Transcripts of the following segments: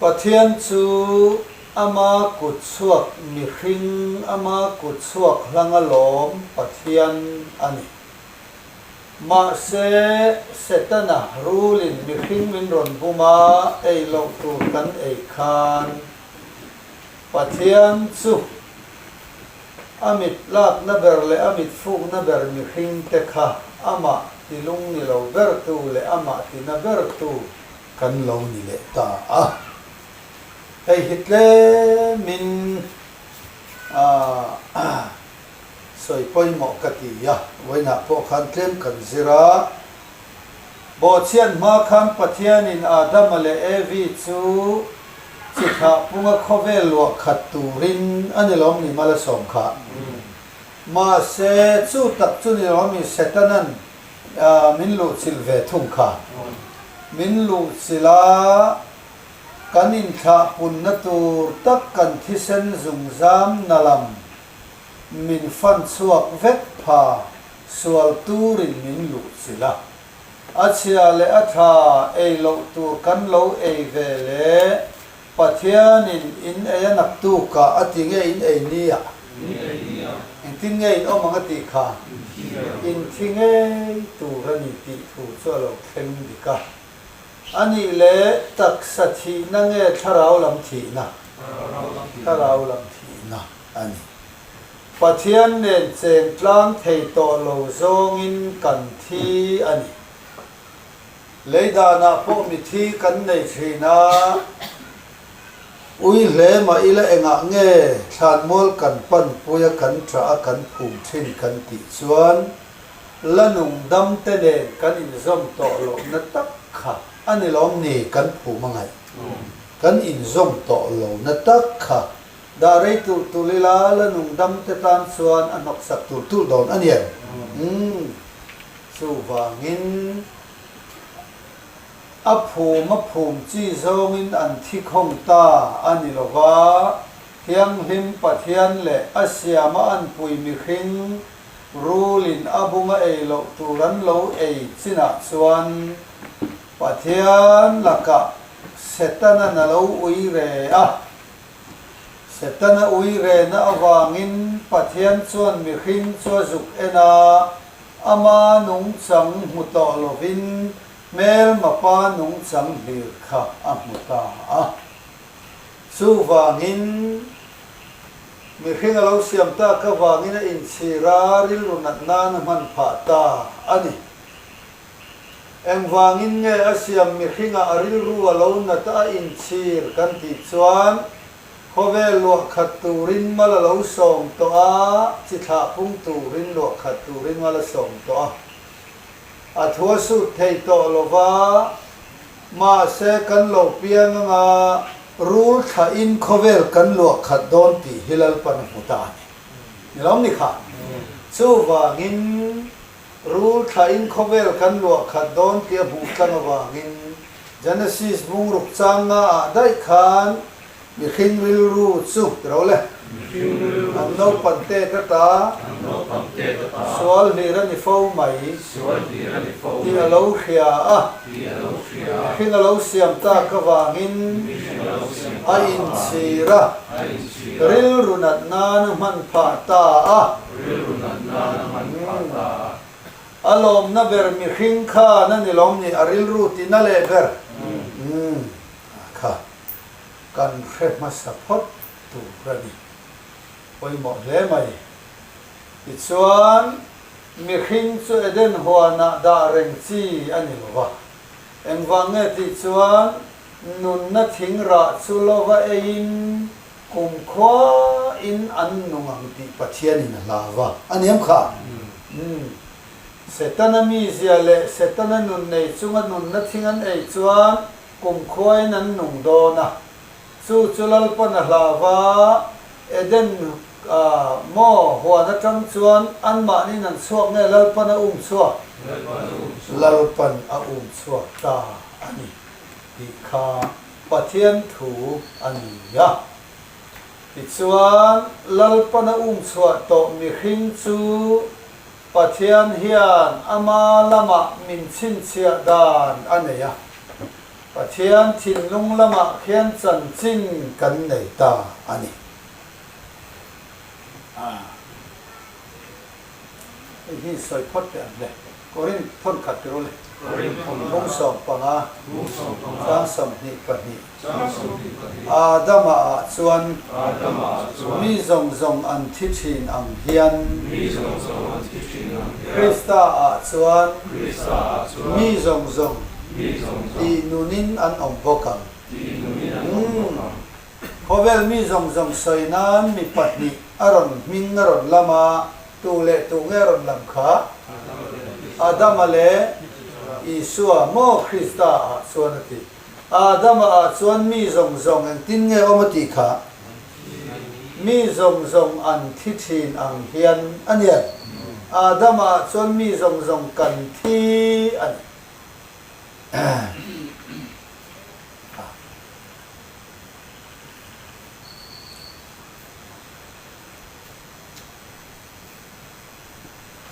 Pathian chu ama kutchhuak mihring, ama kutchhuak hlanga lawm Pathian a ni. Mahse, Setana rulin mihring min rawn bum a, ei loh tur kan ei khan Pathian chu a mit lakna ber leh a mit fukna ber mihringte kha amah tilung ni lo bertu leh amah tina bertu kan lo ni leh ta a. Hei hi tlemin aah. Sawi pawimawh ka ti a, vawiinah pawh khan tlem kan zir a. Bawhchhiat hma khan Pathianin Adama leh Evi chu chi thlah punga khawvel luah khat turin a ni lawm ni mal a sawm kha. Mahse, chu tak chu ni lawm ni Setanan min luhchilh ve thung kha. Min luhchilh a, kan inthlah punna tur tak kan thisen zungzam na lam Min fan chhuak vek pha, sual turin min luh chilh a. A chhia leh a tha ei loh tur kan lo ei ve leh Pathianin in ei a naktukah a ti nge in ei nia? Engtin nge in awm ang a tih kha? In thi ngei tur a ni tih thu chu a lo thleng dik a. A nih leh taksa thihna nge thlarau lam thihna? Thlarau lam thihna. A ni. Pathian nen cheng tlang thei tawh lo zawngin kan thi a ni. Lei danah pawh mithi kan nei thin a, ui hle mah ila engah nge thlanmual kan panpui a kan ṭah a kan phum thin kan tih chuan la nung dam te nen kan inzawm tawh lohna tak kha a ni lawm ni kan phum a ngaih? Kan inzawm tawh lohna tak kha Dah rei tulh tulh ila la nung dam te tan chuan a hnawksak tulh tulh dawn a niang. Umm. Chuvangin a phum a phum chi zawngin an thi khawng ta a ni lo va, Thianghlim Pathian leh a siama an pui mihring rulin a bunga ei loh tur an lo ei chinah chuan Pathian lakah Setanan a lo ui re a. Setana ui rehna avangin Pathian chuan mihring chu a zuk en a, ama nungchang hmu tawh lovin hmelma pa nungchang hlir kha a hmu ta a. Chuvangin mihring a lo siam tak avangin a inchhir a, rilru nat nan a hman phah ta a ni. Engvangin nge a siam mihringah a rilru a lo nat a inchhir kan tih chuan khawvel luah khat turin mal a lo sawm tawh a, chi thlah pung turin luah khat turin mal a sawm tawh a. A thu a sut thei tawh lo va, mahse kan lo piang anga rul thlahin khawvel kan luah khat dawn tih hi Lalpan a hmu ta a ni. Ni lo ni kha? Chuvangin. Rul thlain khawvel kan luah khat dawn tia hmuh tlang avangin Genesis bungruk chang nga ah daih khan mihring rilru chu ti ro le. An naupan te ka ta sual hlir a ni fo mai tih a lo hria a, mihring a lo siam tak avangin a inchhir a. Rilru nat nan a hman phah ta a. Rilru nat nan a hman phah ta a. A lawmna ber mihring khan a ni lawm ni, a rilru tina leh ber. Umm kha kan hre hmasa phawt tur a ni. Pawimawh hle mai. Tichuan, mihring chu Eden huanah dah reng chi a ni lo va. Engvang nge tih chuan Nunna thing rah chu lova eiin kumkhuain an nung ang tih Pathianin a hlau va. A niam kha? Umm. Setana mizia leh Setana nun nei chunga nunna thing an ei chuan kumkhuain an nung dawn a. Chu chu Lalpan a hlau va, Eden maw huan atang chuan anmahniin an chhuak nge Lalpan a um chhuak? Lalpan a um chhuak ta a ni. Tih kha Pathian thu a ni a. Tichuan, Lalpana um chhuah tawh mihring chu Pathian hian ama lamah min chhinchhiah dan a nei a. Pathian thinlung lamah khian chanchin kan nei ta a ni. Hei hi sawi phawt teh ang le. Korinth thawn khat ti rawh le. Bung 15, chang 22. Adama ah chuan mi zawng zawng an thi thin ang hian Krista ah chuan mi zawng zawng tih nunin an awm bawk ang. Khawvel mi zawng zawng sawi nan mi pahnih a rawn hming a rawn lam a, tu leh tu nge a rawn lam kha? Adama leh Isua maw Krista ah chuan a ti. Adama ah chuan mi zawng zawng engtin nge awm a tih kha? Mi zawng zawng an thi thin ang hian a nian. Adama ah chuan mi zawng zawng kan thi a ni.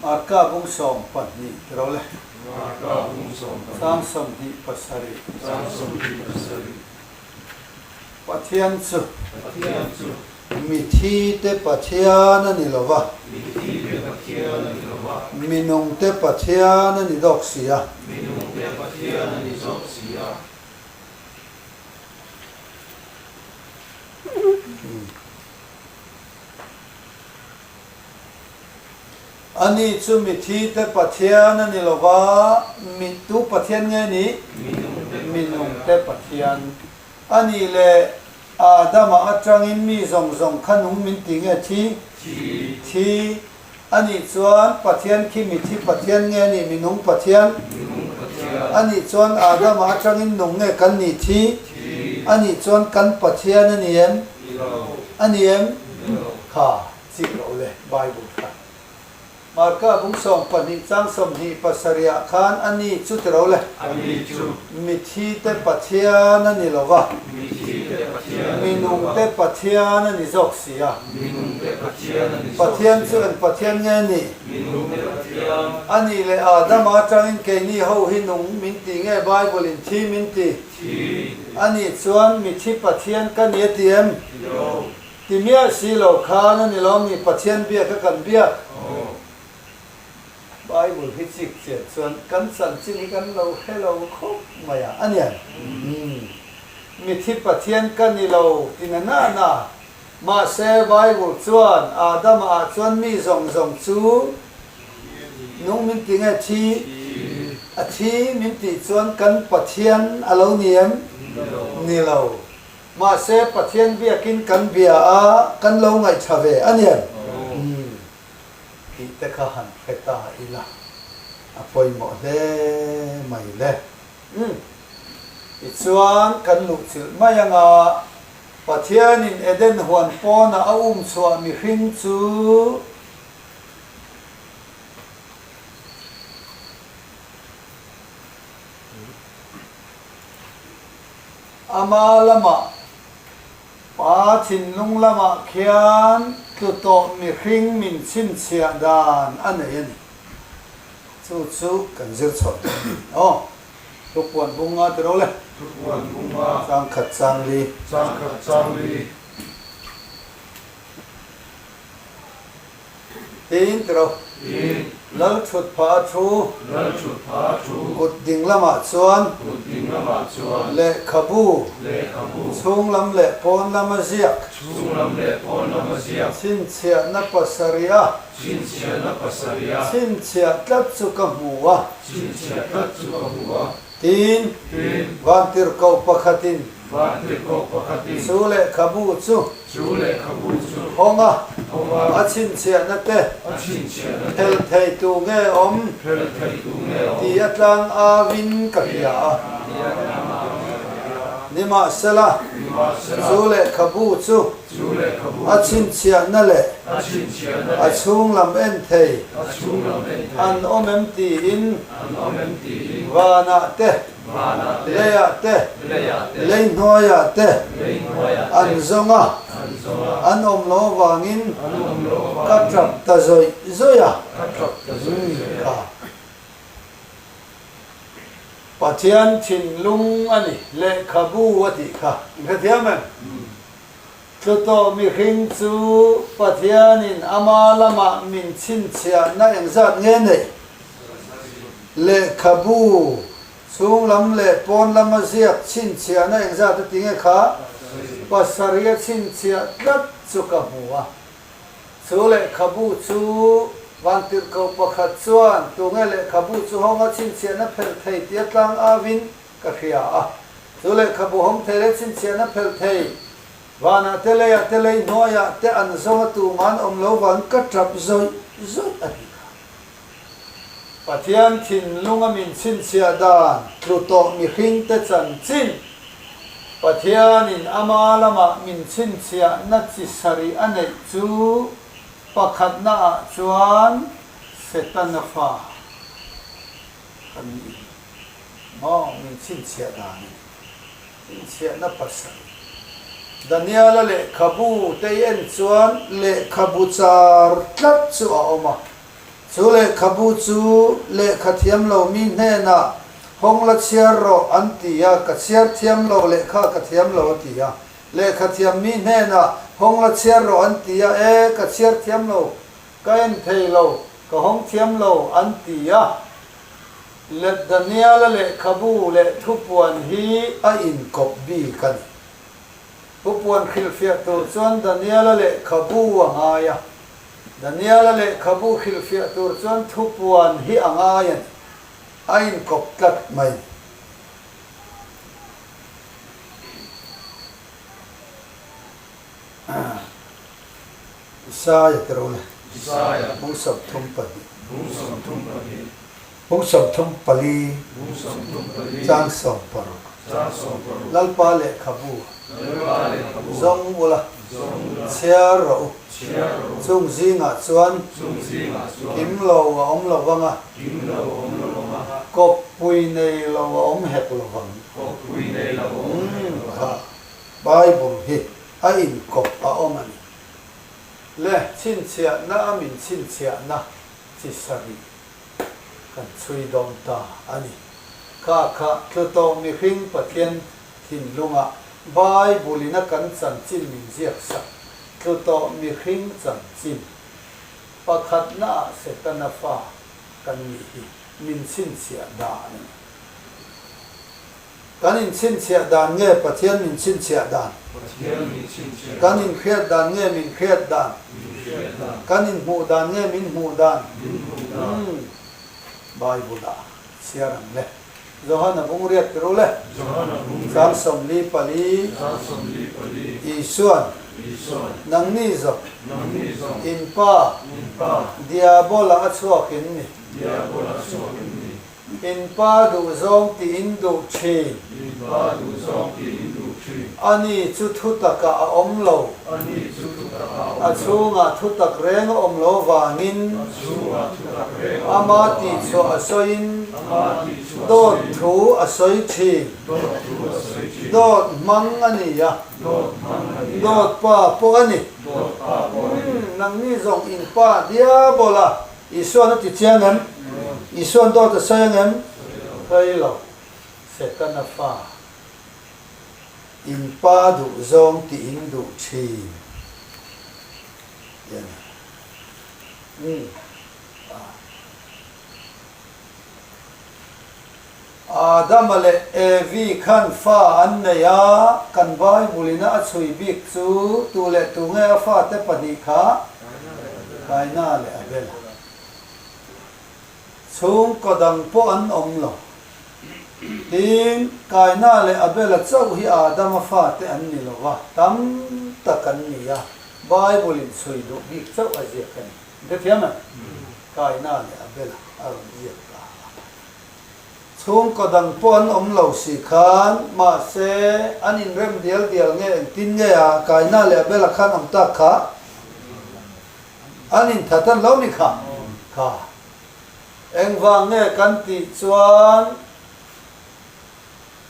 Marka bung 12 ti ro le. Marka bung 12. Chang 27. Chang 27. Pathian chu. Pathian chu. Mithi te Pathian a ni lo va. Mithi te Pathian a ni lo va. Minung te Pathian a ni dawk si a. Minung te Pathian a ni zawk si a. Ani chu mithi te Pathian a ni lo va, mi tu Pathian nge ni? Minung te Pathian a ni le Adama atangin mi zawng zawng kha nung min ti nge thi? Thi. A nih chuan Pathian khi mithi Pathian nge ni minung Pathian? A nih chuan Adama atangin nung nge kan nih thi? A nih chuan kan Pathian a ni em? A ni em? Kha chik loh le Bible kha. Marka bung 12 chang 27 ah khan a ni chu ti ro le. Mithi te Pathian a ni lo va, minung te Pathian a ni zawk si a. Pathian chu eng Pathian nge ni? A nih leh Adama atangin keini ho hi nung min ti nge Bible in thi min ti? A nih chuan mithi Pathian ka ni a ti em? Ti miah si lo khan a ni lo mi Pathian biak a kan biak? Bible hi chik chian chuan kan chanchin hi kan lo hre lo khawp mai a, a nian. Mithi Pathian ka ni lo ti na na na. Mahse Bible chuan Adama ah chuan mi zawng zawng chu nung min ti nge thi? A thi min tih chuan kan Pathian a lo ni em? Ni lo. Mahse Pathian biakin kan bia a, kan lo ngaihthla ve a nian? Umm. Tih te kha han hre ta ila a pawimawh hle mai le. Umm. Tichuan kan luhchilh mai anga Pathianin Eden huan pawnah a um chhuah mihring chu Ama lamah, Pa thinlung lamah khian tlu tawh mihring min chhinchhiah dan a nei a ni. Chu chu kan zir chhuah dawn a ni. Aw, Thupuan bunga ti ro le. Thupuan bunga. Chang khat chang li. Chang khat chang li. Tiin ti ro. Tiin. Lal thut pha a thu. Lal thut pha a thu. Kut ding lamah chuan. Kut ding lamah chuan. Lehkhabu. Lehkhabu. Chhung lam leh pawn lam a ziak. Chhung lam leh pawn lam a ziak. Chhinchhiahna pasarih a. Chhinchhiahna pasarih a. Chhinchhiah tlat chu ka hmu a. Chhinchhiah tlat chu ka hmu a. Tiin. Tiin. Vantirhkoh pakhatin. Vantirhkoh pakhatin. Chu lehkhabu chu. Chu lehkhabu chu. Hawng a. Hawng a. A chhinchhiahna te. A chhinchhiahna te. Phelh thei tu nge awm. Phelh thei tu nge awm. Ti a tlang avin ka hria a. Ti a tlang avin ka hria a. Nimahsela. Nimahsela. Chu lehkhabu chu. Chu lehkhabu chu. A chhinchhiahna leh. A chhinchhiahna leh. A chhung lam en thei. A chhung lam en thei. An awm em tiin. An awm em tiin. Vanah te. Vanah te. Leiah te. Leiah te. Lei hnuaiah te. Lei hnuaiah te. An zawng a. An zawng a. An awm loh avangin. An awm loh avangin. Ka tap ta zawih zawih a. Ka tap ta zawih zawih a. Kha. Pathian thinlung a ni, lehkhabu a tih kha. In hrethiam em? Tlu tawh mihring chu Pathianin ama lamah min chhinchhiahna engzat nge neih? Lehkhabu chhung lam leh pawn lama ziak chhinchhiahna engzat a ti nge kha? Pasarih a chhinchhiah tlat chu ka hmu a. Chu lehkhabu chu Vantirhkoh pakhat chuan tunge lehkhabu chu hawnga chhinchhiahna phelh thei tia tlang auin ka hria a. Chu lehkhabu hawng thei leh chhinchhiahna phelh thei vanah te leiah te lei hnuaiah te an zawnga tuman awm lo vang ka tap zawih zawih a ni kha. Pathian thinlunga min chhinchhiah dan tlu tawh mihringte chanchin, Pathianin ama lamah min chhinchhiahna chi sarih a neih chu pakhatnaah chuan Setana fa kan ni maw min chhinchhiah dan a ni. Chhinchhiahna pasarih. Daniela lehkhabu te i en chuan lehkhabu char tlat chu a awm a. Chu lehkhabu chu lehkha thiam lo mi hnenah hawng la chhiar rawh an ti a, ka chhiar thiam lo, lehkha ka thiam lo a ti a. Lehkha thiam mi hnenah hawng la chhiar rawh an ti a, e, ka chhiar thiam lo, ka en thei lo, ka hawng thiam lo an ti a. Let Daniela lehkhabu leh thupuan hi a inkawp bik a ni. Thupuan hrilhfiah tur chuan Daniela lehkhabu a ngai a. Daniela lehkhabu hrilhfiah tur chuan thupuan hi a ngai a ni. A inkawp tlat mai. Isaia te ro le. Bung 32. Bung 34, chang 16, Lalpa lehkhabu zawng ula chhiar rawh u, chung zingah chuan kim lo a awm lo vang a, kawppui nei lo a awm hek lo vang. Kha Bible hi a inkawp a awm a ni. Le chhinchhiahna a min chhinchhiahna chi sarih. Kan chhui dawn ta a ni. Kha kha tlu tawh mihring Pathian thinlungah Bible-in a kan chanchin min ziak sak tlu tawh mihring chanchin pakhatnaah Setana fa kan nih hi min chhinchhiah dan a ni. Kan inchhinchhiah dan nge Pathian min chhinchhiah dan? Kan inhriat dan nge min hriat dan? Kan inhmuh dan nge min hmuh dan? Umm Bible-ah chhiar ang le. Johana bung riat tir u le. Chang 44 Isuan, Nangni zawk, in pa, Diabola a chhuak in ni. In pa duhzawng tih in duh thin. In pa duhzawng tih in duh thin. Ani chu thutakah a awm lo. Ani chu thutakah a awm lo. A chhungah thutak reng a awm lo vangin. A chhungah thutak reng a awm lo vangin. Ama tihchhuah a sawiin. Ama tihchhuah a sawiin. Dawt thu a sawi thin. Dawt thu a sawi thin. Dawt hmang a ni a. Dawt hmang a ni a. Dawt pa pawh a ni. Dawt pa pawh a ni. Nangni zawng in pa diabola. Isuan a ti chiang em? Isuan dawt a sawi ang em? Sawi lo. Setana fa, in pa duh zawng tih in duh thin tih a ni. Umm. Adama leh Evi khan fa an nei a, kan Bible-ina a chhui bik chu tu leh tu nge a fate pahnih kha? Kaina leh Abela. Chhungkaw dang pawh an awm lo. Tin, Kaina leh Abela chauh hi Adama fate an ni lo va, tam tak an ni a, Bible-in chhui duh bik chauh a ziak a ni. Hrethiam em? Kaina leh Abela a rawn ziak ta a. Chhungkaw dang pawh an awm lo si khan, mahse an inrem dial dial nge engtin nge a Kaina leh Abela khan awm tak kha? An inthat an lo ni kha? Kha. Engvang nge kan tih chuan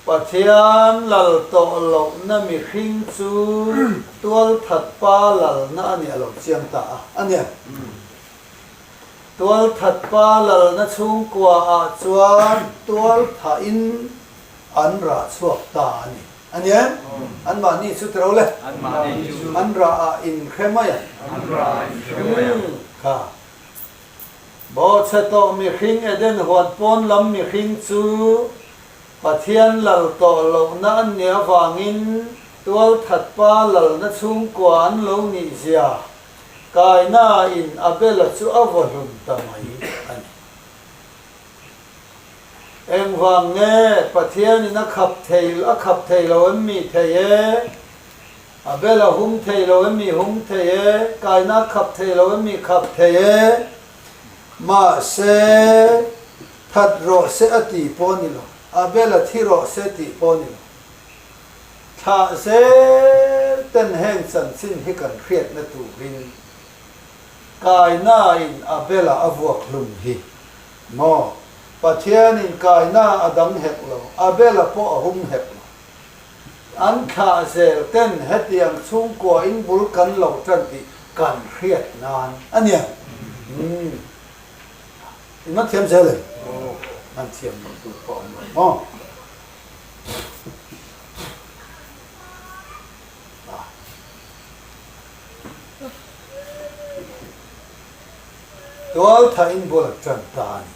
Pathian lal tawh lohna mihring chu tualthat pa lalna a nih a lo chiang ta a, a nia. Tualthat pa lalna chhungkua ah chuan tualthah in an rah chhuak ta a ni. A ni em? An mahni chu tiro le. An rah ah in hre mai ang. Kha. Bawhchhe tawh mihring Eden huan pawn lam mihring chu Pathian lal tawh lohna an nih avangin tualthat pa lalna chhungkua an lo nih zia Kaina in Abela chu a vaw hlum ta mai a ni. Engvang nge Pathianin a khap thei a khap thei lo em mi thei e? Abela hum thei lo em mi hum thei e? Kaina a khap thei lo em mi khap thei e? Mahse, that rawh se a tih pawh a ni lo, Abela thi rawh se tih pawh a ni lo. Thlah zel ten heng chanchin hi kan hriatna turin Kaina-in Abela a vuak hlum hi maw? Pathianin Kaina a dang hek lo, Abela pawh a hum hek lo. An thlah zel ten hetiang chhungkua in bul kan lo tan tih kan hriat nan a nia. Umm. In man thiam zel em? Man thiam loh tur pawh a awm lo maw? Tualtha in bul a tan ta a ni.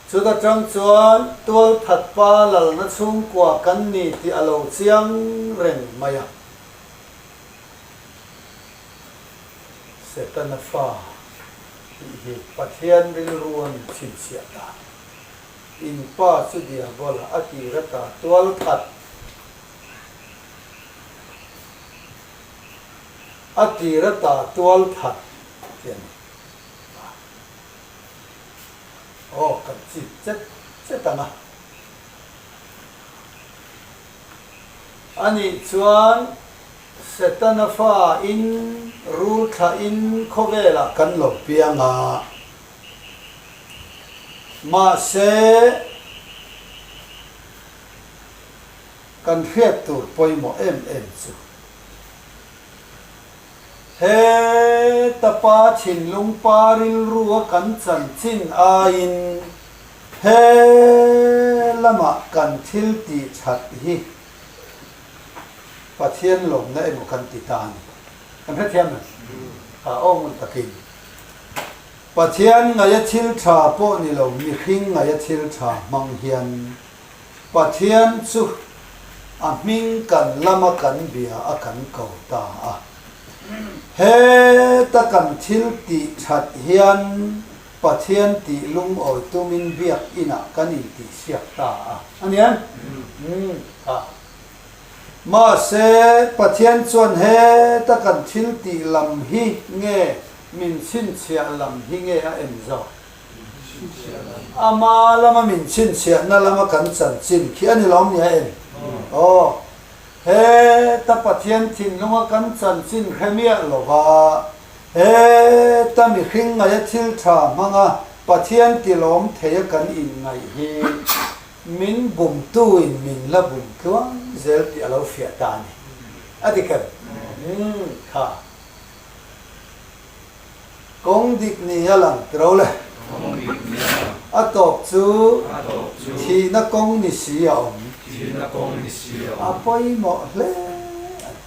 Chuta tang chuan tualthat pa lalna chhungkua kan ni tih a lo chiang reng mai a. Setana fa tih hi Pathian rilru a min chhinchhiah ta. In pa chu Diabola a tir ata tualthat a tir ata tualthat tih a ni. Aw kan chip chet chet ang a. Anih chuan Setana fa in rul thlah in khawvelah kan lo piang a. Mahse kan hriat tur pawimawh em em chu Heta pa thinlung pa rilrua kan chanchin aiin he lamah kan thil tih that hi Pathian lawmna emaw kan ti ta a ni. Kan hrethiam em? A aw ngun takin. Pathian ngaia thil tha pawh ni lo mihring ngaia thil tha hmang hian Pathian chu a hming kan lama kan bia a kan ko ta a. Heta kan thil tih that hian Pathian tih lungawi tumin biakinah kan intihsiak ta a. A ni em? Umm a. Mahse, Pathian chuan heta kan thil tih lam hi nge min chhinchhiah lam hi nge a en zawk? Ama lama min chhinchhiahna lama kan chanchin khi a ni lawm ni a en? Aw, heta Pathian thinlunga kan chanchin hre miah lova, heta mihring ngaia thil tha hmanga Pathian tilawm theia kan inngaih hi min bumtuin min la bum tluang zel tih a lo fiah ta a ni. A dik em? Umm, kha. Kawng dik ni a lang tiro le. A tawp chu thihna kawng ni si a awm. A pawimawh hle a ni.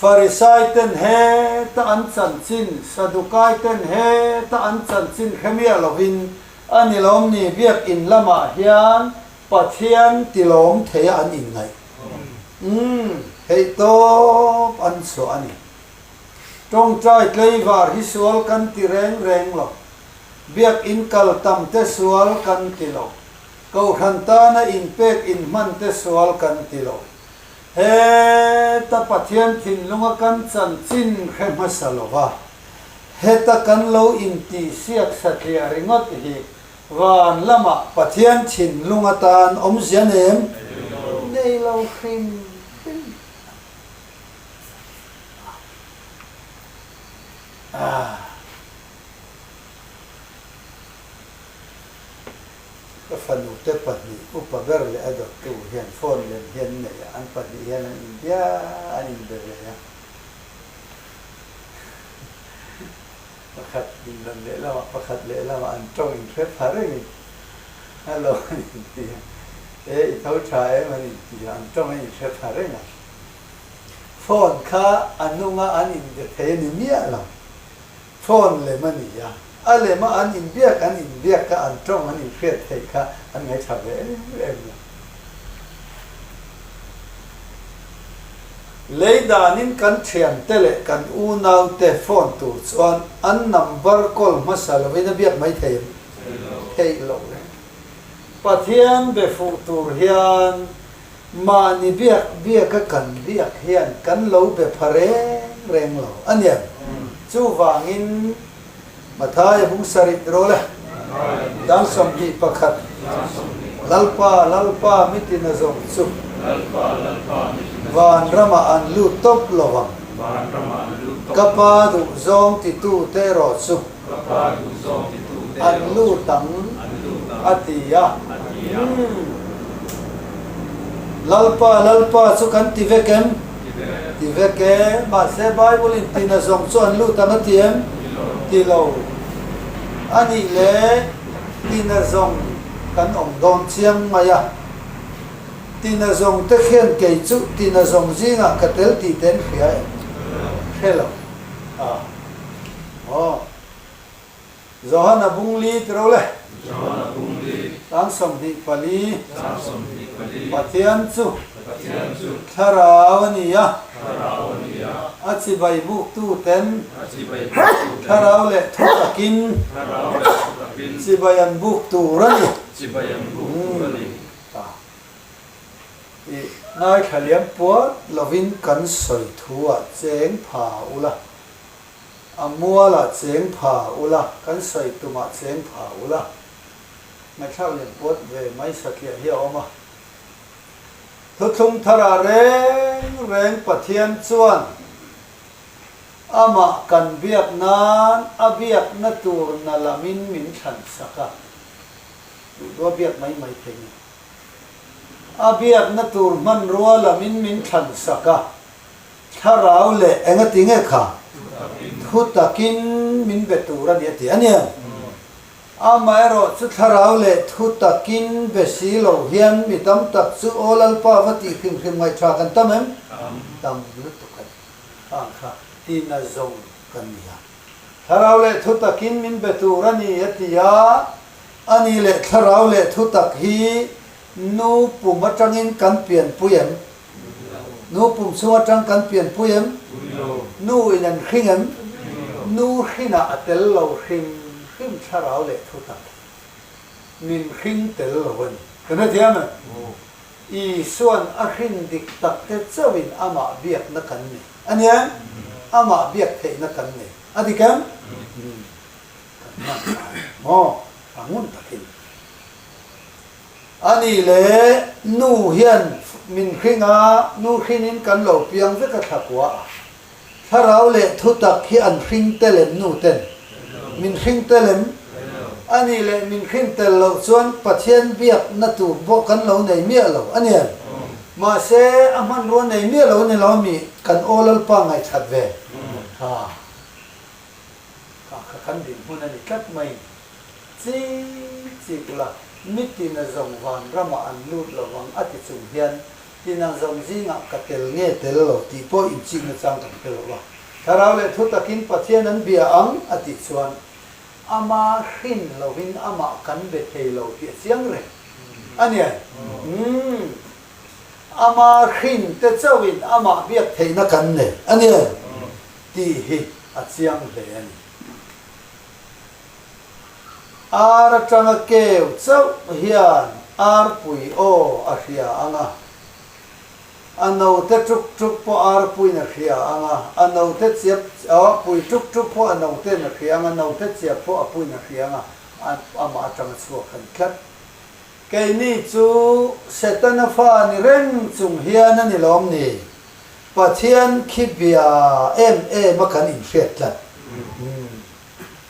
Farisai ten heta an chanchin, Sadukai ten heta an chanchin hre miah lovin a ni lawm ni biakinn lamah hian Pathian tilawm theia an inngaih. Umm, theih tawp an chhuah a ni. Tawngtai tleivar hi sual kan ti reng reng lo. Biakinn kal tam te sual kan ti lo. Kohhran tana inpek inhman te sual kan ti lo. Heta Pathian thinlunga kan chanchin hre hmasa lo va, heta kan lo intihsiak satliah ringawt hi van lamah Pathian thinlung atan awmzia nem nei lo hrim hrim. Ka fanute pahnih, upa ber leh a dawttu hian phone lem hi an nei a, an pahnih hian an inbia an inbe ve a. Pakhat pindan lehlamah pakhat lehlamah an tawng inhre pha rengin hello an inti a, e i tho tha em an inti a, an tawng a inhre pha reng a. Phone kha a nunga an inbe thei a ni miah lo. Phone lem a ni a, a lema an inbiak an inbiak kha an tawng an inhriat theih kha an ngaihthla ve em em lo. Lei danin kan thiante leh kan unaute phone tur chuan an number call hmasa lovin a biak mai thei em? Theih loh reng. Pathian be fuh tur hian mahni biak biaka kan biak hian kan lo be pha reng reng lo a niang. Chuvangin Mathaia bung sarih rawh le. Dang 21. Lalpa, Lalpa mi tina zawng chu. Van ramah an lut tawp lo vang. Ka Pa duh zawng titute erawh chu. An lut ang a ti a. Lalpa, Lalpa chu kan ti vek em? Ti vek e. Mahse Bible in tina zawng chu an lut ang a ti em? Ti lo. A nih le tina zawng kan awm dawn chiang mai a. Tina zawng te khian kei chu tina zawng zingah ka tel tih te an hria em? Hre lo. A. Aw. Johana bung li ti ro le. Johana bung li. Tang 24. Tang 24. Pathian chu. Pathian chu. Thlarau a ni a. Thlarau a ni a. A chibai buktu ten. A chibai buktu ten. Thlarau leh thu takin. Thlarau leh thu takin. Chibai an buk tur a ni. Chibai an buk tur a ni. Ta. I ngaithla liam puat lovin kan sawi thu ah cheng pha ula. A mualah cheng pha ula, kan sawi tumah cheng pha ula. Ngaihthlak lian puat ve mai satliah hi a awm a. Thuthlung tharah reng reng Pathian chuan amah kan biak nan a biakna tur na lamin min thlan sak a. Duhduah biak mai mai thei ni. A biakna tur hmanrua lamin min thlan sak a. Thlarau leh enga ti nge kha? Thu takin min be tur a ni a ti a nia. Amaherawh chu thlarau leh thu takin be si lo hian mi tam tak chu Aw Lalpa va tih hrim hrim ngaihṭha kan tam em? Tam lutuk a ni. Khang kha tina zawng kan ni a. Thlarau leh thu takin min be tur a ni a ti a, a ni leh thlarau leh thu tak hi nu pum atangin kan pianpui em? Nu pum chhung atang kan pianpui em? Nu in an hring em? Nu hrinah a tel lo hrim hrim thlarau leh thutak min hring tel lo a ni. Kan hrethiam em? Isuan a hrin dik tak te chauhin amah biakna kan nei a ni em? Amah biak theihna kan nei a dik em? Kan hman ngai maw? A ngun takin. A nih leh nu hian min hring a, nu hrinin kan lo piang vek a thlakua a. Thlarau leh thutak hi an hring tel em nu ten? Min hring tel em? A nih leh min hring tel loh chuan Pathian biakna tur pawh kan lo nei miah lo a ni em? Mahse a hmanrua nei miah lo a ni lo a mi kan aw Lalpa ngaihṭhat ve? Ha. Kha kha kan dinhmun a ni tlat mai. Chik chik ula, mi tina zawng van ramah an lut lo vang a ti chung hian tina zawng zingah ka tel nge tel lo tih pawh inchikna chang kan hre lo va. Thlarau leh thu takin Pathian an bia ang a tih chuan ama hrin lovin amah kan be thei lo tih a chiang reng a nia. Umm. Ama hrin te chauhin amah biak theihna kan nei a nia tih hi a chiang hle a ni. Ar atanga keu chauh hian arpui aw a hria ang a, a note tuk tuk pawh arpuiin a hria ang a, a note chiap aw pui tuk tuk pawh a notein a hria ang a, note chiap pawh a puiin a hria ang a, amah atanga chhuak a ni tlat. Keini chu Setana fa ni reng chung hian a ni lawm ni? Pathian khi bia em em a kan inhriat tlat.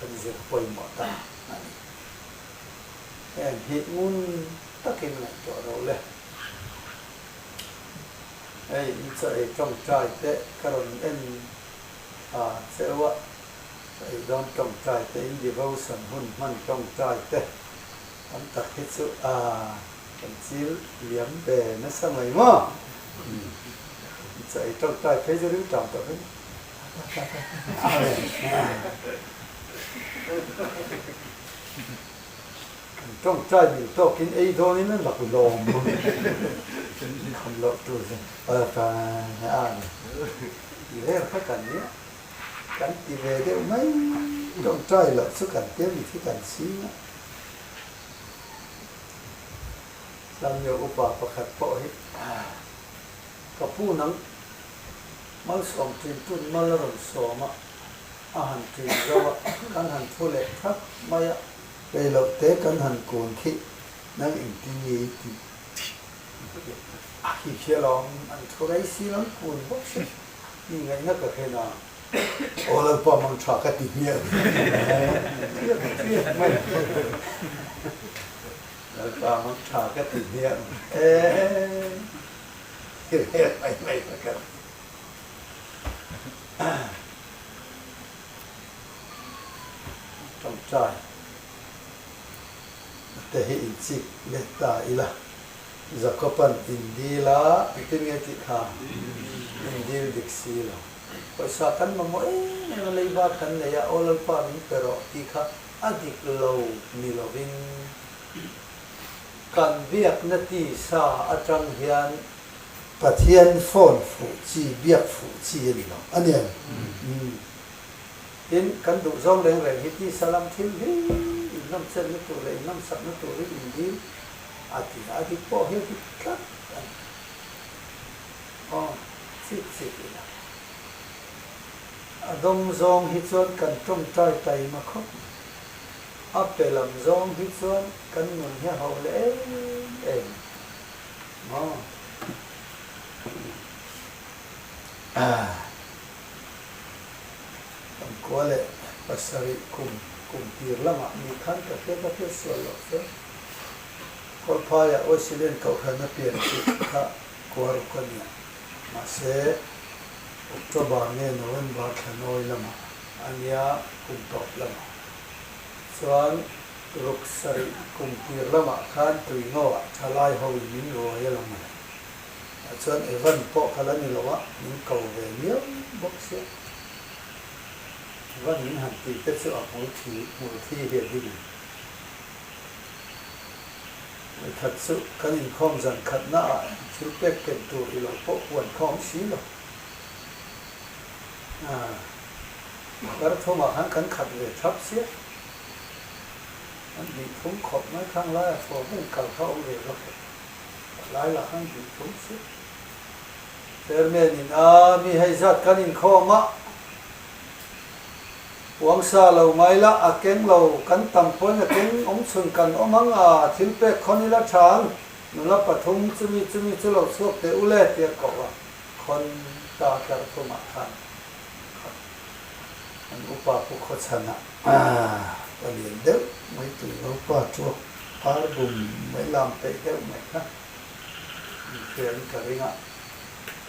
Kan zir pawimawh ta a ni. Heng hi ngun takin ngaihtuah ro le. Hei in chaw ei tawngtai teh ka rawn en tha cheu a. Ka ei dawn tawngtai te, in devotion hun hman tawngtai te tam tak hi chu a kan chil liam ve nasa mai maw? Chaw ei tawngtai phei chu riltam tawh phei Kan tawngtai mil tawkin ei dawnin a lak lawm kham loh tur chu a ni. Ti vel kha kan nia. Kan ti ve deuh mai. Tawngtai loh chu kan tia mi khi kan ching a. Tlangio upa pakhat pawh hi ka pu nang malsawm ṭin tun mal a rawn sawm a, a han ṭin zo a, kan han thu leh thak mai a. Rei loh te kan han kun khi nang engtin nge i tih? A khi khi alawm an thu rei si lo, an kun bawk si. Ni ngaihna ka hre na. Aw Lalpa mang tha ka ti hmiah hmiah hmiah mai. Lalpa mang tha ka ti hmiah hmiah mai mai ka kal. Tawngtai te hi inchik let ta ila. Jakoban in dil a, engtin nge tih kha? In dil dik si lo. Pawisa kan mamawh em em a, leiba kan nei a, aw Lalpa min pe rawh tih kha a dik lo ni lovin kan biakna tisa atang hian Pathian phone fuh chi, biak fuh chi a ni lo a ni ang. Tin, kan duh zawng reng reng hi tisa lam thil hi innawmchenna tur leh innawmsakna turin in dil A ti a, a dik pawh hi a dik tlat a ni. Aw, chip chip ila. A dawng zawng hi chuan kan tawngtai taima khawp mai. A pe lam zawng hi chuan kan nun hi a ho leh em em a ni. Maw? Kan kua leh pasarih kum kum tir lamah mi khan ka hriat a hriat sual loh chuan Kawlphaiah Wesleyan Kohhran a pian tih kha kua ruk a nia. Mahse, October nge November thla nawi lamah a nia kum tawp lamah chuan ruk sarih kum tir lamah khan tuingaw-ah thalai hoin min ruai a lo ni. Tah chuan Evan pawh kha la ni lo a, min ko ve miau bawk sia. Evan min han tih te chu a hmul thi hmul thi hi a ding. Vawikhat chu kan inkhawm zan khatna ah thil pek ken tur i lo pawh puan kha awm si lo. Aa, kar thumah khan kan khat ve thap sia. An bih phung khawp mai khang laia fawm em kal kha awm ve vak e. Lai lah khan bih phung si. Chairman in a mi hei zat kan inkhawm a. Uangsa lo ngai la, a keng lo, kan tam pawn a keng awm chhun kan awm ang a, thil pek khawn ila tha ang, nula pathum chumi chumi chu lo chhuak teh u le tia koh a, khawn ta tlar thumah khan khat an upa pu khawchhanah pa lian deuh mai tui naupa tuak par bum mai lam peih deuh mai kha inhriain ka ring a,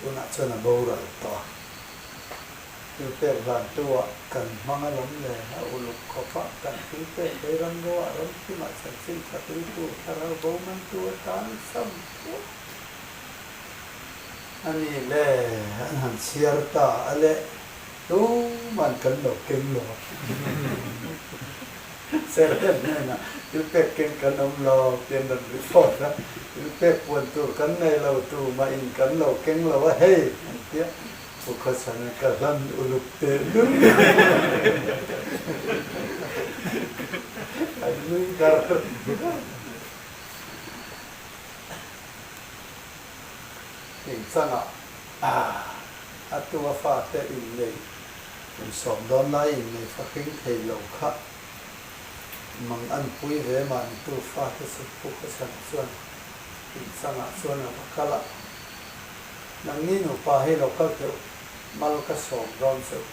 tunah chuan a boral tawh a. Thil pek hlantu-ah kan hmang alawm le, a uluk khawp a, kan thil pek phei ramro-ah ramthimah chanchin tha tuitu thlarau bo mantu atan sam thuak a ni le, an han chhiar ta a le, tuman kan lo keng lo a, Serhem hnenah thil pek keng kan awm lo tih an rawn report a, thil pek puan tur kan nei lo, tumahin kan lo keng lo a hei an ti a. Pu Khawchhana ka hlan uluk teh lul an nui dar dar. Engchangah a tu a fate innei kum sawm dawn lai innei fahring thei lo kha mang an pui ve mahni tu fate chu Pu Khawchhana chuan engchangah chuan a va kal a. Nangni nupa hi lo kal teuh mal ka sawm dawn che u.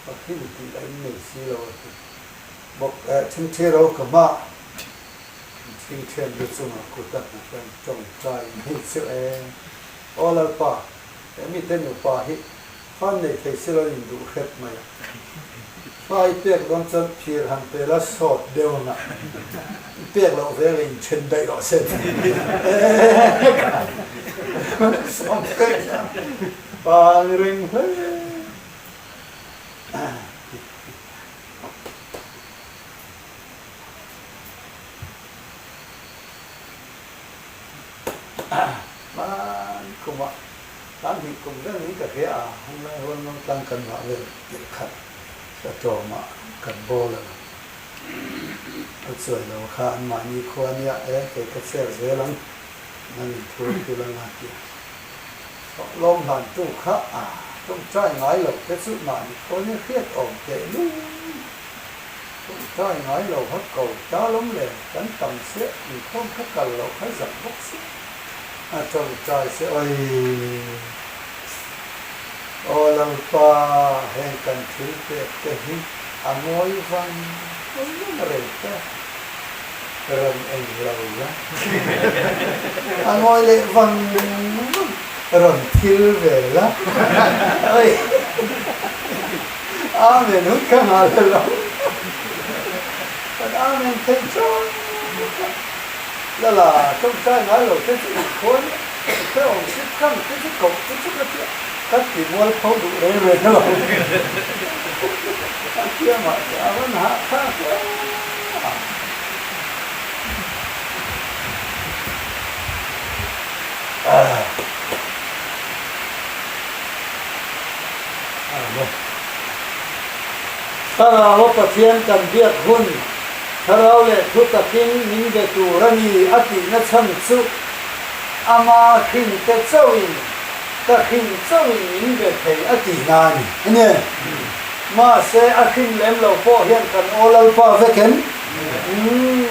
Ka hlim tih lah in nei si lo a ti bawk. Eh, thingthi ro ka hma. Thingthian lu chungah kut a hna hian tawngtai mai chu e. Aw Lalpa, he mite nupa hi fan nei thei si lo in duh hrep mai a. Fa i pek dawn chuan phir han pe la sawt deuh ang a, i pek loh vel in then daih rawh se sawm pek pa ni reng hle. Hman kumah Tlang hnih kum vel hi ka hria a, hunlai hualngo tlang kan ngah vel tirh khat ka tlawmah kan bawl a lo. A chuai lo kha an mahni khua nia e, kei ka chhiar zel ang, nang in thu thil anga tia. Lawm hlan tu kha a tawngtai ngai lo te chu mahni khua nia hriat awm teh lul. Tawngtai ngai lo kha ko ta lawm le, kan tam chiah inkhawm kha kal loh kha zak bawk si. A tawngtai che oi. Aw Lalpa, heng kan thil pek te hi a ngawi vang vang reng ta, rawn eng lo la. A ngawi leh vang vang, rawn thil ve la. Oi. Amen hun ka nghal lo. Kan Amen thei chawk a. Lala, tawngtai ngai lo te chu inkhawi a, hrehawm si khang te chu koh te chu ka tia, ka ti mual pho duh reng reng lo. A tia mahse a rawn hah thlak hle a. Thlarau a Pathian kan biak hun. Thlarau leh thu takin min be tur a ni a tihna chhan chu ama hrinte chauhin ka hrin chauhin min be thei a tihna a ni. Enge? Mahse a hrin lem lo pawh hian kan aw Lalpa vek em? Umm,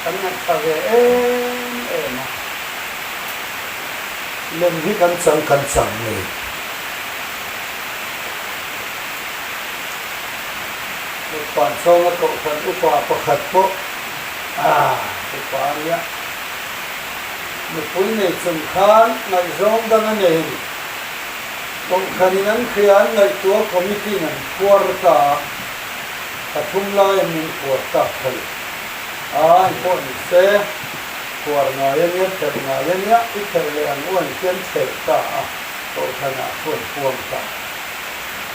kan ngaihthla ve em em a. Lem hi kan chang kan chang ngei. Mutpan chhawng a kohhran upa pakhat pawh a upa a nia. Nupui nei chung khan ngaihzawng dang a nei a ni. Kohhranin an hria an ngaihtuah committee in an phuar ta a, pathum lai an min phuar tak kha le. A an pawh ni se, phuar ngai a nia, pherh ngai a nia, i pherh leh ang u an hian pherh ta a, kohhranah chuan puang ta a.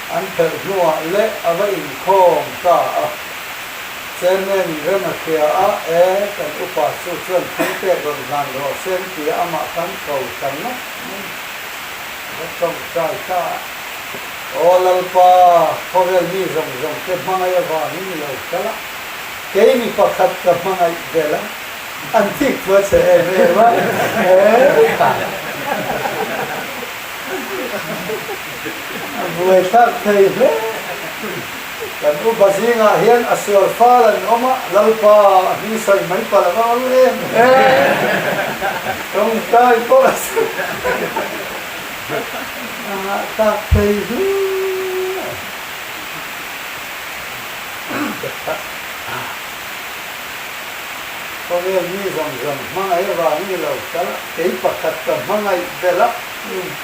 An phelh hnuah leh a va inkhawm ta a. Chairman in rem a hria a, E, kan upa chu chuan thilpek rawn hlan rawh se an ti a, amah khan ko ta ngat mai. A va tawngtai ta a. Aw Lalpa, khawvel mi zawng zawng te hmangaih avangin i lo kal a, kei mi pakhat ka hmangaih belh a, an thik thu a che em em a, e kha. A buaithlak thei hle. Kan upa zingah hian a sual fal an awm a, Lalpa a hming sawi mai palh a va awm em em. Tawngtai pawh a sawi a ngahtlak thei hle. Khawvel mi zawng zawng hmangaih avangin i lo kal a, kei pakhat ka hmangaih belh a.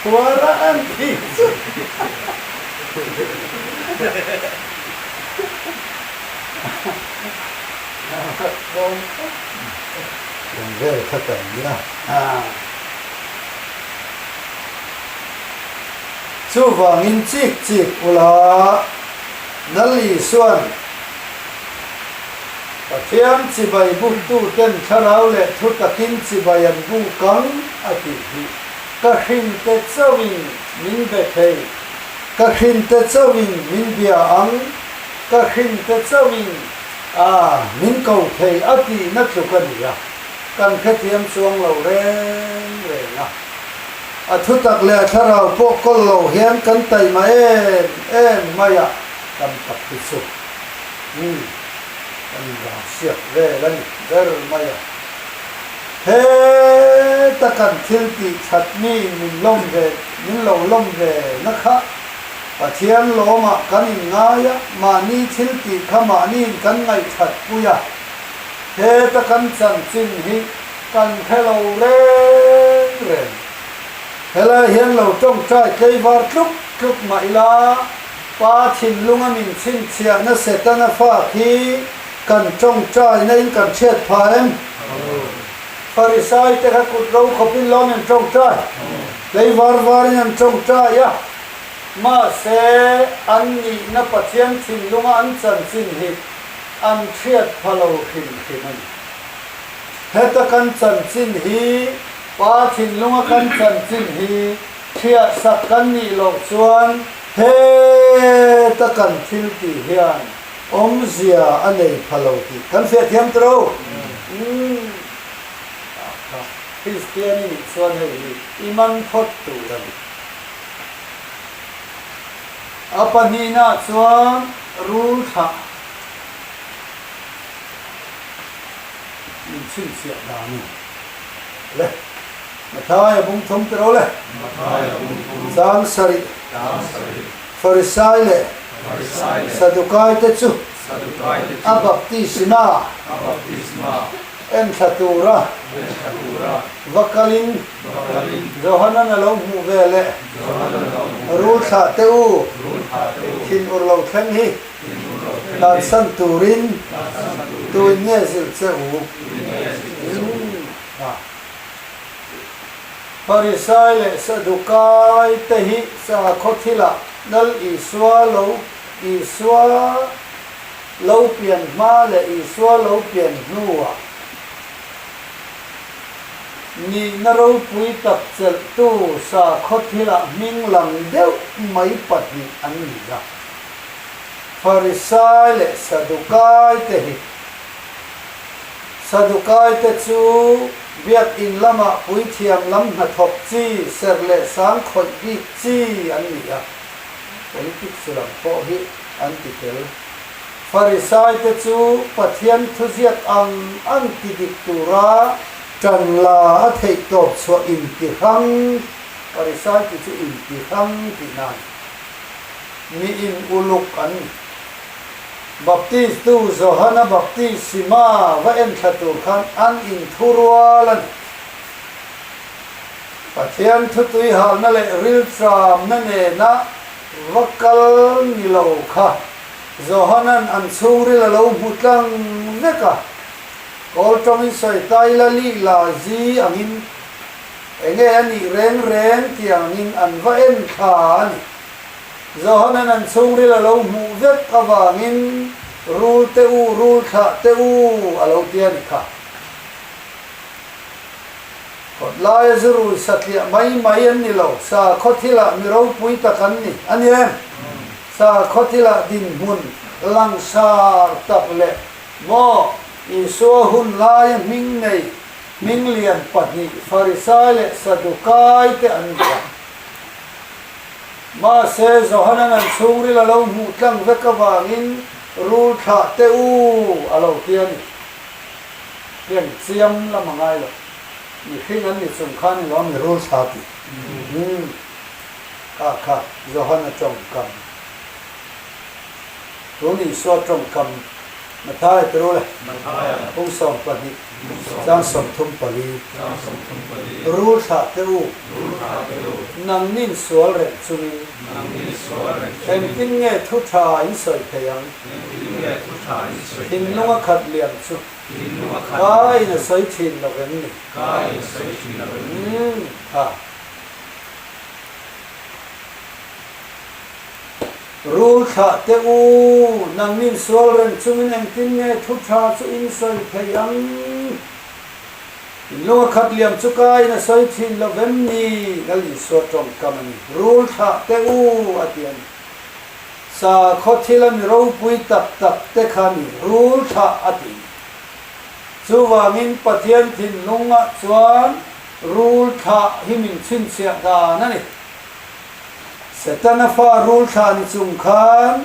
Phuar a an ti chu. Kan vel kha kan nia. Chuvangin chik chik ula Lal Isuan Pathian chibai buktuten thlarau leh thu takin chibai an buk ang a tih hi. Ka hrinte chauhin min be thei, ka hrinte chauhin min bia ang, ka hrinte chauhin a min ko thei a tihna tluk a ni a, kan hrethiam chuang lo reng reng a. A thutak leh a thlarau pawh kawl lo hian kan taima em em mai a, tam tak hi chu umm kan inrangsiak vel a ni ber mai a. Heta kan thil tih that mi min lawm ve, min lo lawm ve na kha Pathian lawmah kan inngai a, mahni thil tih kha mahniin kan ngaihthat pui a, heta kan chanchin hi kan hre lo reng reng. Helai hian lo tawngtai tleivar tluk tluk mah ila. Pa thinlunga min chhinchhiahna Setana fa khi kan tawngtaina in kan hriat phah em? Farisai te kha kut ro khawpin lawm in tawngtai, hlei var varin an tawngtai a, mahse an nihna Pathian thinlunga an chanchin hi an hriat pha lo hrim hrim a ni. Heta kan chanchin hi Pa thinlunga kan chanchin hi Thiahsak kan nih loh chuan heta kan thil tih hian awmzia a nei pha lo tih kan fiah thiam ta ro. Umm ah kha Kristian i nih chuan hei hi i man phawt tur a ni. A pahnihna chuan rul thlah min chhinchhiah dan a ni. Le. Mathaia bung thum ti ro le. Chang sarih. Farisai leh Sadukai te chu a baptisma enthla tura va kalin Johanan a lo hmuh ve leh rul thlah te u thin ur lo thleng hi tlansan turin tuin nge zilh che u? Pharisai leh Sadukai te hi sakhaw thilah Lal Isua lo Isua lo pian hma leh Isua lo pian hnuah nihna ropui tak chelhtu sakhaw thilah hming lang deuh mai pahnih an ni a. Pharisai leh Sadukai te hi Sadukai te chu Biakin lamah puithiam lam hnathawk chi, serh leh sang khawih bik chi an ni a, politics lam pawh hi an ti tel. Farisai te chu Pathian thuziak ang ang ti dik tura ṭan la a theih tawp chhuah inti hrang, Farisai ti chu inti hrang tihna a ni. Mi in uluk an ni. Baptistu Johana baptisma va enthla tur khan an inthurual a ni. Pathian thutui halna leh riltramna nena va kal ni lo kha Johanan an chhungril a lo hmu tlang vek a. Kawl tawngin sawi ta ila lih la zi angin enge a nih reng reng tiangin an va enthla a ni. Johanan an chhungril a lo hmuh vek avangin Rul te u, rul thlah te u a lo ti a ni kha. Kawt laia zu rui satliah mai mai an ni lo, sakhaw thilah mi ropui tak an ni a ni em? Sakhaw thilah dinhmun langsar tak leh maw Isua hun laia hming nei hming lian pahnih Farisai leh Sadukai te an ni a. Mahse, Johanan an chhungril a lo hmuh tlang vek avangin rul thlah teh u a lo ti a ni. Heng chiam lam a ngai lo. Mihring an ni chung khan i lo mi rul thlah tih. Umm. Kha kha Johana tawngkam. Tun Isua tawngkam Mathaia ti rul e. Pung 12 chang 34. Rul thlah teh u. Nangnin sual reng chungin. Engtin nge thu tha in sawi thei ang? Thinlung a khat liam chu. Ka in a sawi thin lo vem ni? Umm ha. Rul thlah teh u, nangnin sual reng chungin engtin nge thu tha chu in sawi thei ang? In lung a khat liam chu ka in a sawi thin lo vem ni? Lal Isua tawngkam a ni. Rul thlah teh u, a ti a ni. Sakhaw thila mi ropui tak tak te kha ni rul thlah a ti. Chuvangin Pathian thinlungah chuan rul thlah hi min chhinchhiah dan a ni. Setana fa rul thlah ni chung khan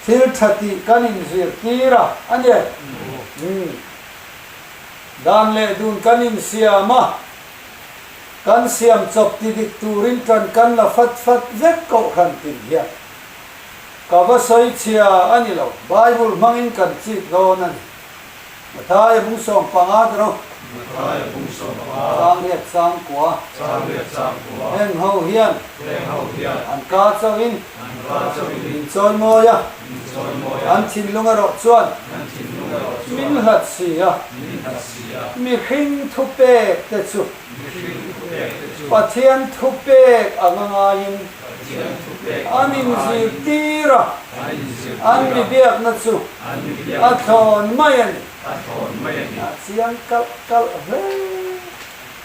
thil tha tih kan inzirtir a, a ni. Umm. Dan leh dun kan insiam a, kan siam chawp ti dik turin tan kan la fat fat vek kohhran tin hian. Ka va sawi chhia a ni lo, Bible hmangin kan chik dawn a ni. Mathaia bung 15 te ro. Mathaia bung 15. Chang riat chang kua. Chang riat chang kua. Heng ho hian. Heng ho hian. An ka chauhin. An Min chawimawi a. An thinlung erawh chuan min hlat si a. Mihring thupek te chu Pathian thupek anga ngaiin an inzirtir a, an mi biakna chu a thlawn mai a ni. A chiang kalh kalh hle.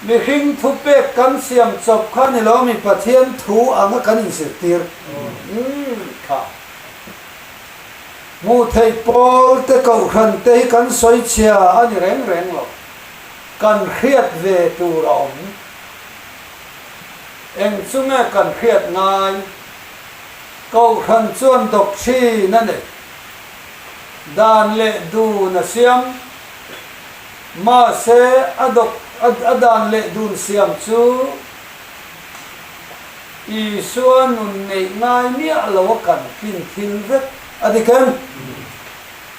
Mihring thupek kan siam chawp kha ni lo mi Pathian thu anga kan inzirtir kha. Hmuh theih pawl te kohhran te hi kan sawi chhia a ni reng reng lo. Kan hriat ve tur a awm. Eng chu nge kan hriat ngai? Kohhran chuan doctrine a nei. Dan leh dun a siam. Mahse, a dok a dan leh dun siam chu Isua nun neih ngai miah lo a kan tlin thil vek a dik em?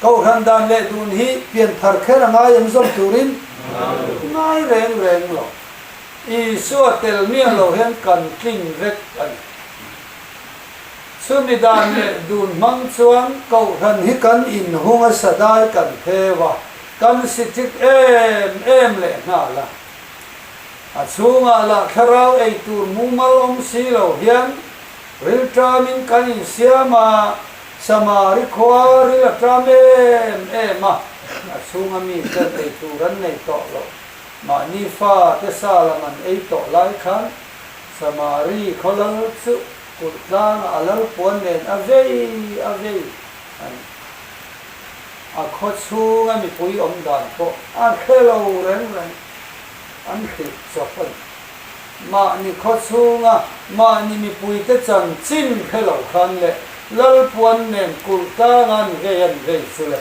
Kohhran dan leh dun hi pian thar kher a ngai em zawm turin? Ngai reng reng lo. Isua tel miah lo hian kan tlin vek a ni. Chumi dan leh dun hmang chuan Kohhran hi kan inhung a sadai kan pheu a, kan sichik em em leh nghal a. A chhungah lah thlarau ei tur mumal awm si lo hian rilṭamin kan insiam a, Samari khua ril a ṭam em em a, a chhunga miten ei tur an nei tawh lo. Mahni fa te sa lam an ei tawh lai khan Samari khaw lal chu kulh tlangah a lal puan nen a vei a vei a ni. A khaw chhunga mipui awm dan pawh a hre lo reng reng an hrilh chawp a ni. Mahni khaw chhunga mahni mipuite chanchin hre lo khan leh lal puan nen kulh tlanga an vei an vei chu le.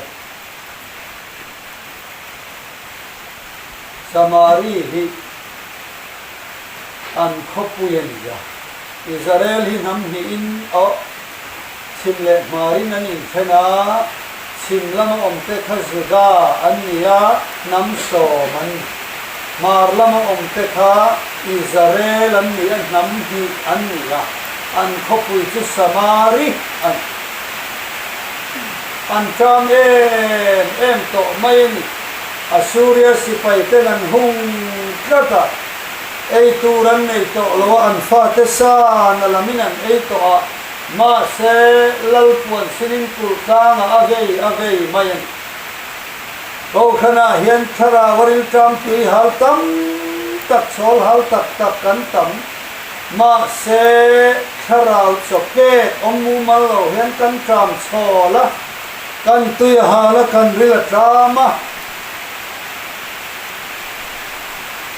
Samari hi an khawpui a ni a, Israel hi hnam hnihin awh chhim leh hmarin an inthen a, chhim lama awmte kha Juda an ni a, hnam sawm an ni. Hmar lama awmte kha Israel an ni a, hnam hnih an ni a, an khawpui chu Samari a ni. An ṭam em em tawh mai a ni. Assuria sipaiten an hung tlat a, ei tur an nei tawh lo a, an fate sa na lamin an ei tawh a, mahse Lalpuan sinin kulh tlangah a vei a vei mai a ni. Kohhranah hian thlarau a rilṭam tui hal tam tak, chhawl hal tak tak kan tam, mahse thlarau chaw pek awm mumal lo hian kan ṭam chhawl a, Kan tui a hal a, kan ril a tlam a.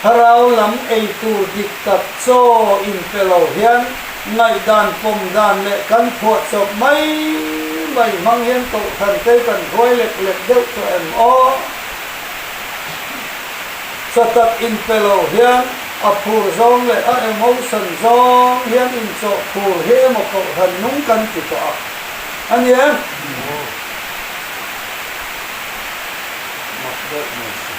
Thlarau lam ei tur dik tak chaw inpe lo hian ngaihdan pawm dan leh kan phuah chawp mai mai hmang hian kohhran te kan hruai lek lek deuh tawh em aw? Chaw tak inpe lo hian a phur zawng leh a emotion zawng hian inchawh phur hi emaw kohhran nung kan ti tawh a. A ni em? Mak deuh mai si.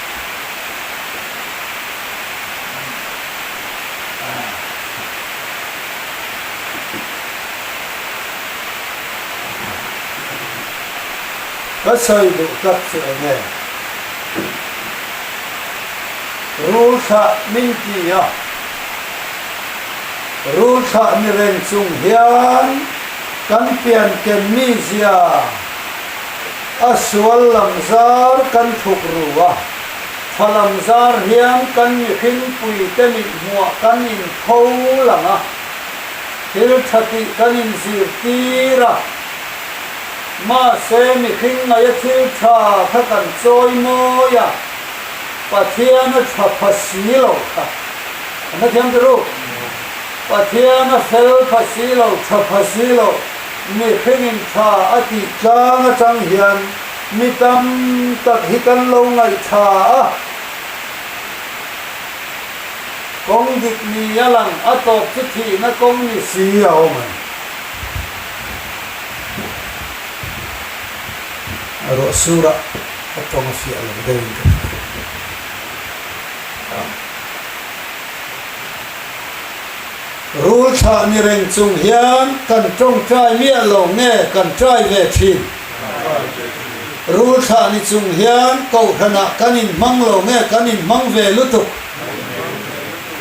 Ka sawi duh tak chu eng e? Rul thlah min ti a. Rul thlah ni reng chung hian Kan pianken mizia a sual lam zar kan thuk ru a, tha lam zar hian kan mihringpuite mithmuah kan intho lang a, thil tha tih kan inzirtir a. Mahse mihring ngaia thil tha kha kan chawi mawi a, Pathian a tha pha si lo kha. An hrethiam ti ru? Pathian a fel pha si lo, tha pha si lo, mihringin tha a tih tlang atang hian mi tam tak hi kan lo ngaihthla a. Kawng dik ni a lang, a tawp chu thihna kawng ni si a awm a ni. Ruah sur a ka tawng a fiah lo deuhin ka hria. Rul thlah ni reng chung hian kan tawngtai miah lo nge kan try ve thin? Rul thlah ni chung hian kohhranah kan inhmang lo nge kan inhmang ve lutuk?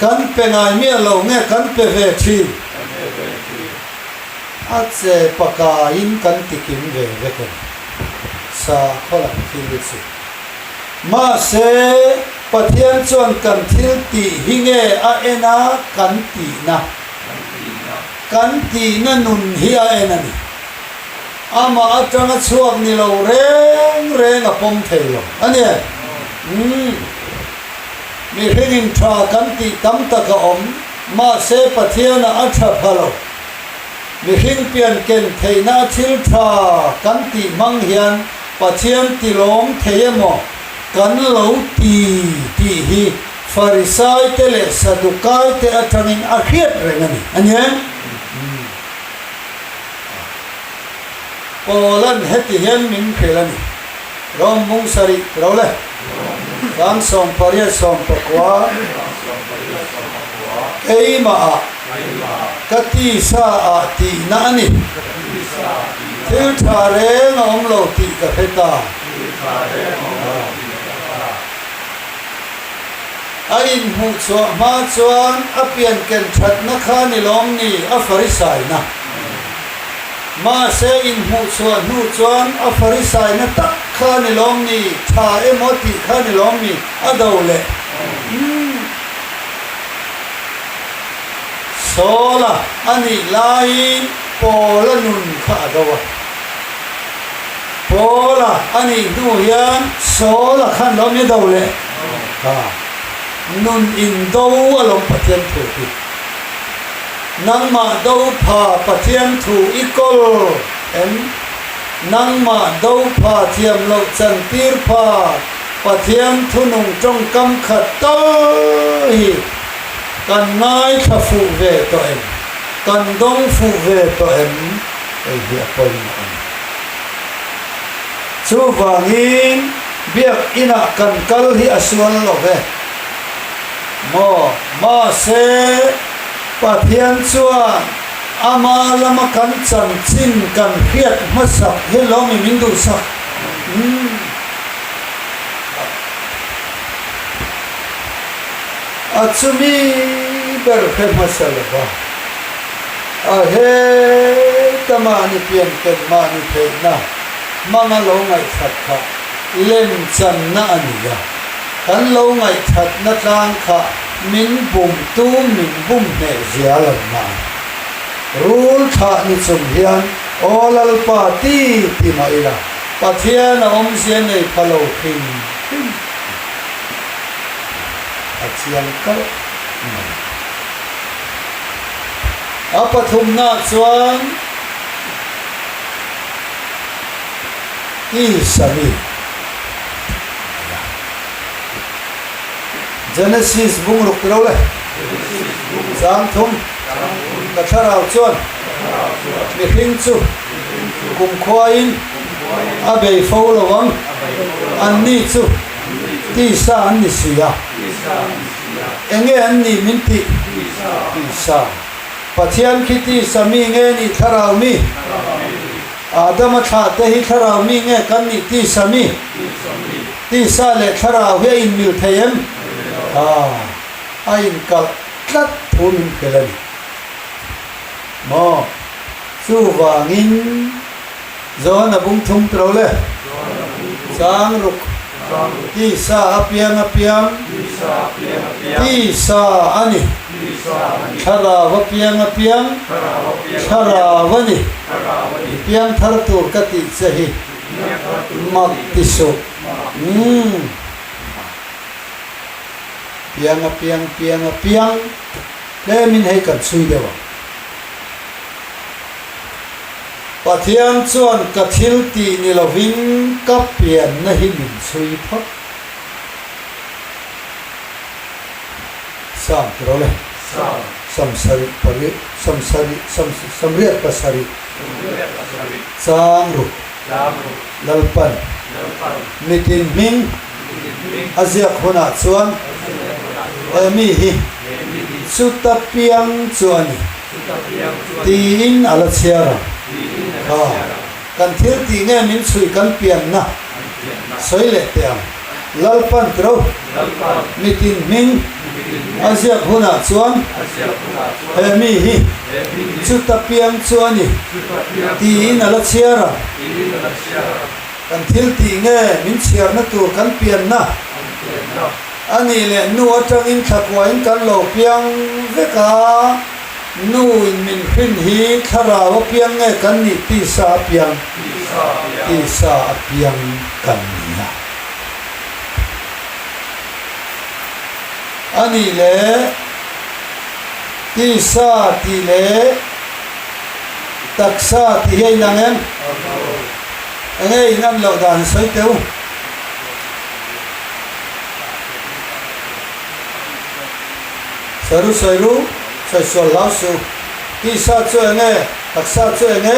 Kan pe ngai miah lo nge kan pe ve thin? A che pakaiin kan tikim ve vek a ni. Sakhaw lam thil chu. Mahse, Pathian chuan kan thil tih hi nge a en a kan tihna? Kan tihna nun hi a en a ni. Amah atanga chhuak ni lo reng reng a pawm thei lo a ni. Umm. Mihringin tha kan tih tam tak a awm, mahse Pathianah a tha pha lo. Mihring pian ken theihna a thil tha kan tih hmang hian Pathian tilawm thei emaw kan lo ti tih hi Farisaite leh Sadukaite atangin a hriat reng a ni. A ni em? Paula'n heti hian min hrilh a ni, Rom mung sarih ro le, 18 19, Keimahah ka tisa ah tihna a ni, thil tha reng a awm lo tih ka hre ta. A inhmuhchhuah hma chuan a pianken thatna kha ni lawm ni a Farisaina. Mahse inhmuhchhuah hnu chuan a Farisaina tak kha ni lawm ni tha emaw tih kha ni lawm ni a do leh. Umm. Sawla a nih laiin Pawla nun kha a do a. Pawla a nih hnu hian Sawla khan lawm i do leh ta. Nun in do a lawm Pathian thu hi. Nangmah do pha Pathian thu i kawl em? Nangmah do pha thiam loh chantir pha Pathian thunung tawngkam khat tal hi kan ngaithla fuh ve tawh em? Kan dawng fuh ve tawh em? Hei hi a pawimawh a ni. Chuvangin biakinah kan kal hi a sual lo ve maw? Mahse, Pathian chuan ama lama kan chanchin kan hriat hmasak hi lawmi min duhsak. Umm. A chumi ber hre hmasa lo va. A heta mahni pianken mahni theihna hmanga lo ngaihthat kha lemchanna a ni a. Kan lo ngaihthatna tlang kha min bumtu min bum hneh zia lo na. Rul thlah ni chung hian Aw Lalpa ti ti mah ila Pathian a awmzia nei pha lo hrim hrim a chiang kalh mai. A pathumnaah chuan Isami a Genesis bungruk tilo le Zangthum ka thlarau chuan mihring chu kumkhuain a bei fo lo ang, anni chu tisa an ni si a. Enge an nih min tih? Tisa. Pathian khi tisa mi nge nih thlarau mi? Adama thlah te hi thlarau mi nge kan nih tisa mi? Tisa leh thlarau hi a inmil thei em? Aaa, a inkalh tlat thu min hrilh a ni. Maw? Chuvangin Johana bung thum tilo le? Chang ruk. Tisa a piang a piang. Tisa a ni. Thlarau a piang a piang. Thlarau a ni. I piang thar tur ka tih che hi mak ti suh. Umm. Piang a piang piang a piang. Tlemin hei kan chhui deuh ang. Pathian chuan ka thil tih ni lovin ka pianna hi min chhui phawt. Sam ti ro le. Sam sarih pariat, sam sarih, sam samriat pasarih. Chang ru. Lalpan. Mitin hming a ziak hunah chuan he mi hi. chuta piang chu a ni tiin a la chhiar ang. Kha kan thil tih nge min chhui kan pianna sawi leh teh ang. Lalpan tiro mitin hming a ziak hunah chuan he mi hi chuta piang chu a ni tiin a la chhiar ang. Kan thil tih nge min chhiarna tur kan pianna a nih leh nu atangin thlakuain kan lo piang vek a, nu in min hrin hi thlarau a piang nge kan nih tisa a piang? Tisa a piang kan ni a. A nih leh tisa tih leh taksa tih hi a inang em? Enge in an loh dan sawi teh u. Sawi ru sawi ru, sawi sual hlau su. Tisa chu enge, taksa chu enge?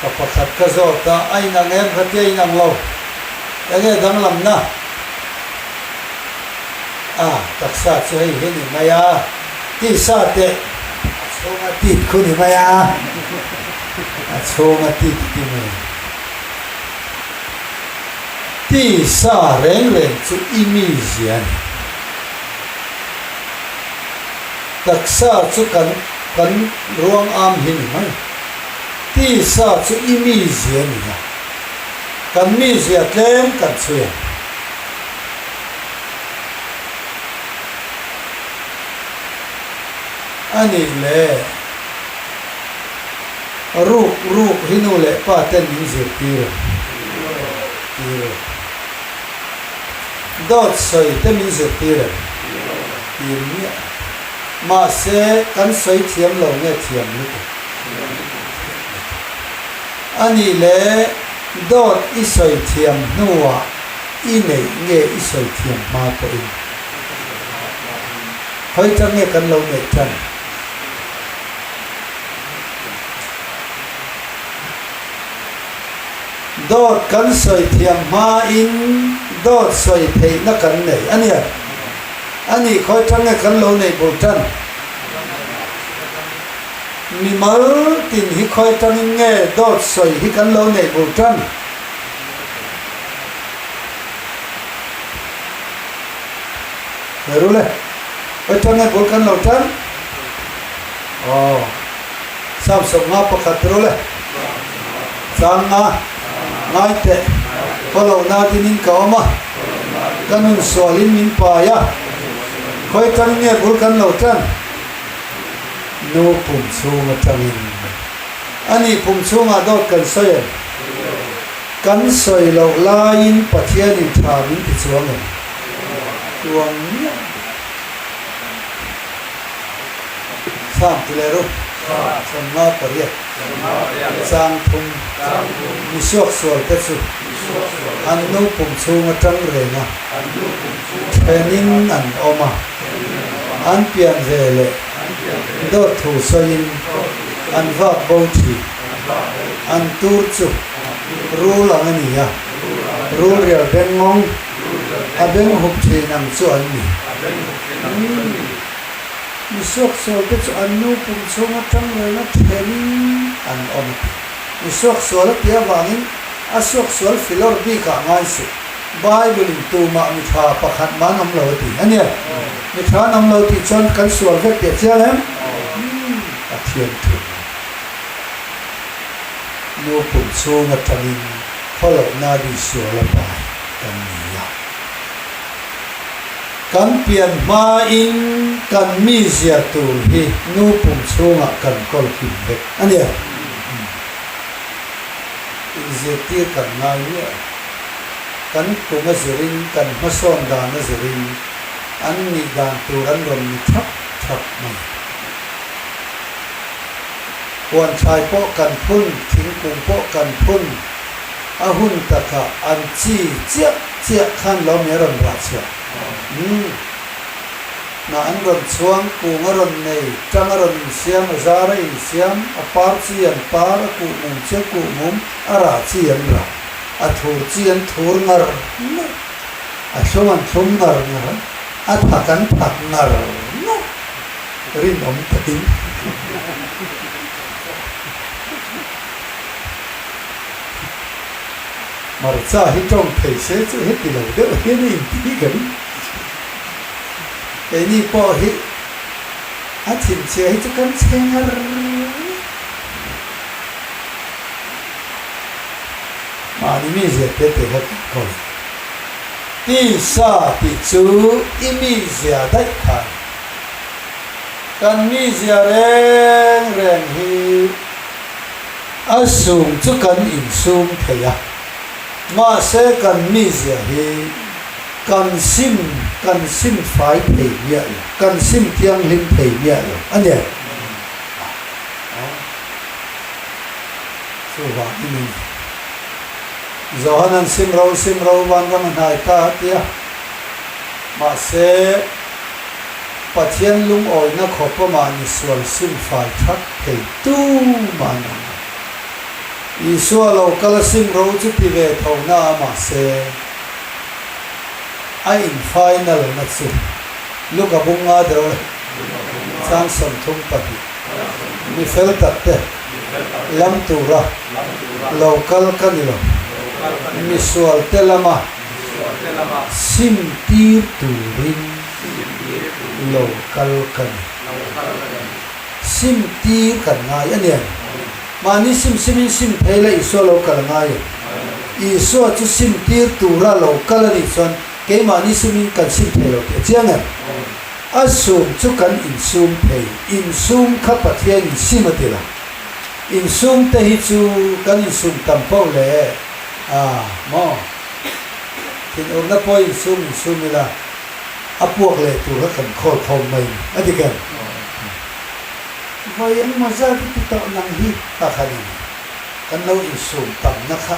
Ka pakhat ka zawt a, a inang em kha tia inang lo. Enge danglamna? A, taksa chu hei hi ni mai a, tisa teh a chhunga tit khu ni mai a, a chhunga tit i ti mai. Tisa reng reng chu i mizia a ni. Taksa chu kan kan ruang am hi ni mai. Tisa chu i mizia a ni a, kan mizia tlem kan chhui ang. A nih le, ruk ruk hi nu leh pa ten min zirtir ang, tir lo. Dawt sawi te min zirtir ang, tir miah. Mahse, kan sawi thiam lo nge thiam lutuk? A nih le, dawt i sawi thiam hnuah i neih nge i sawi thiam hma pawhin? Khawi chang nge kan lo neih tan? Dawt kan sawi thiam hmain dawt sawi theihna kan nei a nia. A nih khawi chang nge kan lo neih bul tan? Mimal tin hi khawi tangin nge dawt sawi hi kan lo neih bul tan? Sawi ru le. Khawi tang nge bul kan lo tan? Aw. Sam 51 ru le. Chang nga. Ngai teh. Khaw lo na dinin ka awm a. Ka nun sualin min pai a. Khawi tangin nge bul kan lo tan? Nu pum chhung atangin a nih pum chhungah dawt kan sawi em? Kan sawi loh laiin Pathianin tha min ti chuang em? Chuang miah lo. Sam ti leh ru. 58 Chang thum Mi suaksual te chu an nu pum chhung atang reng a thenin an awm a. An pian ve leh dawt thu sawiin an vak bo thin. An tur chu rul ang a ni a, rul rial beng ngawng a beng hup thin ang chu an ni. Mi suaksual te chu an nu pum chhung atang reng a thenin an awm a ti. Mi suaksual a tih avangin a suaksual filawr bikah ngai suh. Bible in tumah mi tha pakhat mah an awm lo a ti a nia. Mi tha an awm lo tih chuan kan sual vek tih a chiang em? Umm Pathian thu. Nu pum chhung atangin khawlohna ri sual a pai kan ni a. Kan pian hmain kan mizia tur hi nu pum chhungah kan kawl hlim vek a nia. Inzirtir kan ngai miah lo. Kan kum a zirin, kan hmasawn dan a zirin an nih dan tur an rawn ni thap thap mai. Huan thlai pawh kan phun, thingkung pawh kan phun, a hun takah an chi chiah chiah khan lo mi a rawn rah chhuah. Umm. Hnah an rawn chhuang, kung a rawn nei, tang a rawn insiam, a zar a insiam, a par chi an par, a kuhmum chi a kuhmum, a rah chi an rah, a thur chi an thur ngar ngar, a thlum an thlum ngar ngar, a thak an thak ngar ngar, rinawm takin. Hmarcha hi tawng thei se chu heti lo deuh hian a inti ka ring. Keini pawh hi a thinchhia hi chu kan chhe ngar ngar. Mahni mizia te te kha kan khaw ve. Tisa tih chu i mizia daih kha a ni. Kan mizia reng reng hi a sum chu kan insum thei a, mahse kan mizia hi kan sim kan sim fai thei miah lo, kan sim thianghlim thei miah lo a ni. Chuvangin a ni. Johanan sim ro sim ro vanram a hnai ta a ti a, mahse Pathian lungawina khawpa mahni sual sim fai thak thei tu mah an awm lo. Isua lo kal a sim ro chu ti ve tho na a mahse a in final na chu Luka bung nga deuh le chang 32 mi fel tak te lam tura lo kal ka ni lo mi sual te lama sim tir turin lo kal ka ni. Sim tir kan ngai a nia. Mahni sim simin sim thei la Isua lo kal a ngai em? Isua chu sim tir tura lo kal a nih chuan keimahni simin kan sim thei lo tih a chiang em? A sum chu kan insum thei. Insum kha Pathianin sim a ti lo. Insum te hi chu kan insum tam poh leh a maw? Thinurna pawh insum insum ila a puak leh tur kha kan khawl khawm mai ni a ti kem? Vawi engmaw zat i ti tawh nang hi kha khan in kan lo insum tamna kha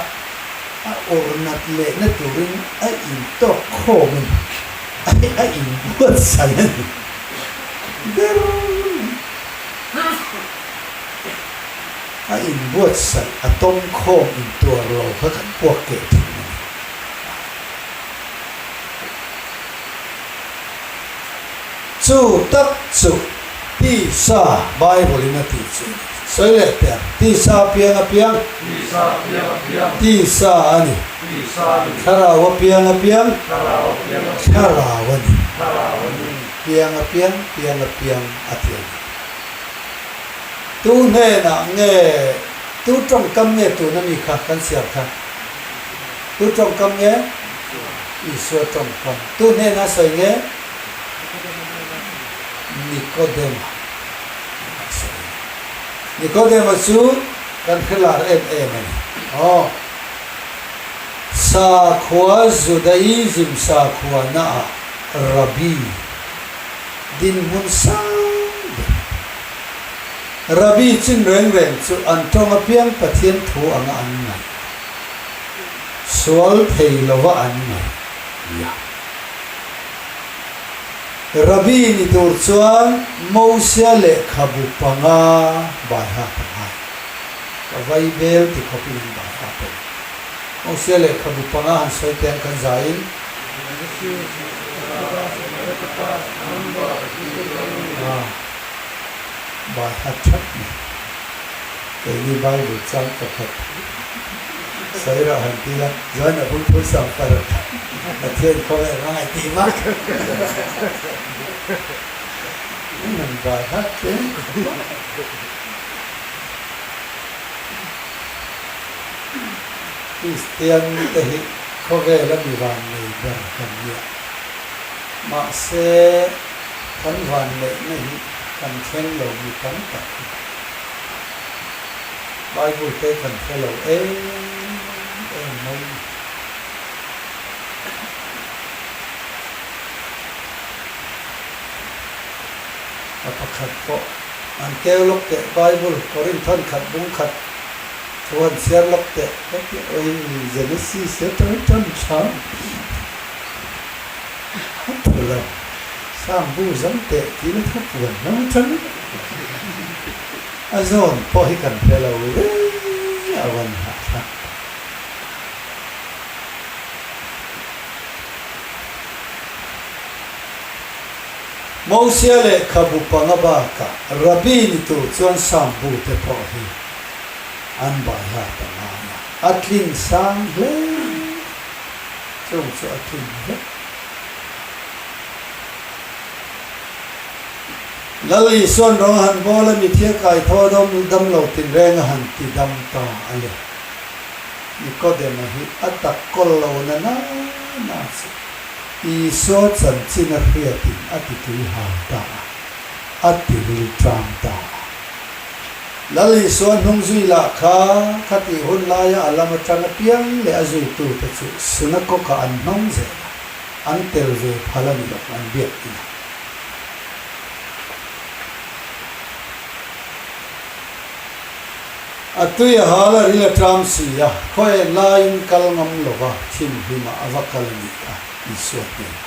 a ur nat lehna turin a intawk khawm a ni, a inbuatsaih a ni ber mai. A inbuatsaih a tawm khawm intuar lo kha kan puak keh thin a ni. Chu tak chu tisa Bible in a tih chu a ni. Sawi leh teh ang, tisa piang a piang, tisa a ni, thlarau a piang a piang, thlarau a ni, piang a piang, piang a piang a ti a ni. Tu hnenah nge, tu tawngkam nge tuna mi kha kan siam kha? Tu tawngkam nge? Isua tawngkam. Tu hnena sawi nge? Nikodema hnena sawi. Nikodema chu kan hre lar em em a ni. Aw. Sakhua Judaism sakhua naah Rabbi dinhmun sang ber. Rabbi chin reng reng chu an tawng apiang Pathian thu anga an ngaih. Sual thei lova an ngaih nia. Rabbi ni tur chuan Mosia lehkhabu panga baiha ka ngai. Ka vai bel ti khawpin an baiha pawh. Mosia lehkhabu panga han sawi te an kan zaiin. Baiha that mai. Keini Bible chang pakhat sawi rah han ti la, Johan a bul phur sang par Pathian khawvel a ngaih tih mak an han bai hat hle. Kristian te hi khawvel a mi van nei ber kan nia. Mahse kan van neihna hi kan thleng lo mi tam tak hi. Bible te kan hre lo em em mai. A pakhat pawh an keu lawk teh Bible Korinthan khat bung khat thu han chhiar lawk teh ka ti oi Genesis atang tan tha a tha lo. Sam bu zam teh tiin a thupuan hnam atang a zawn pawh hi kan hre lo ve a van hahthlak. Mosia lehkhabu panga bakah Rabbi ni tur chuan Sam bu te pawh hi an baiha ta ngai a, a tlin sang hle. Chung chu a tlin vek. Lal Isuan rawng a han bawl a, mithia kai tho a dawm dam lo tinreng a han ti dam ta a le. Nikodema hi a tak kawl lo na na na chu Isua chanchin a hriatin a ti tui hal ta a, a ti ril tang ta a. Lal Isua hnung zui lah kha khatih hun laia a lam atang apiang leh a zuitute chu synagog-ah an hnawng zel a. An tel ve phal a ni lo, an biak ina. A tui a hal a ril a ṭam si a, khaw en laiin kal ngam lo va, thimhlimah a va kal a nih kha, Isua hnenah.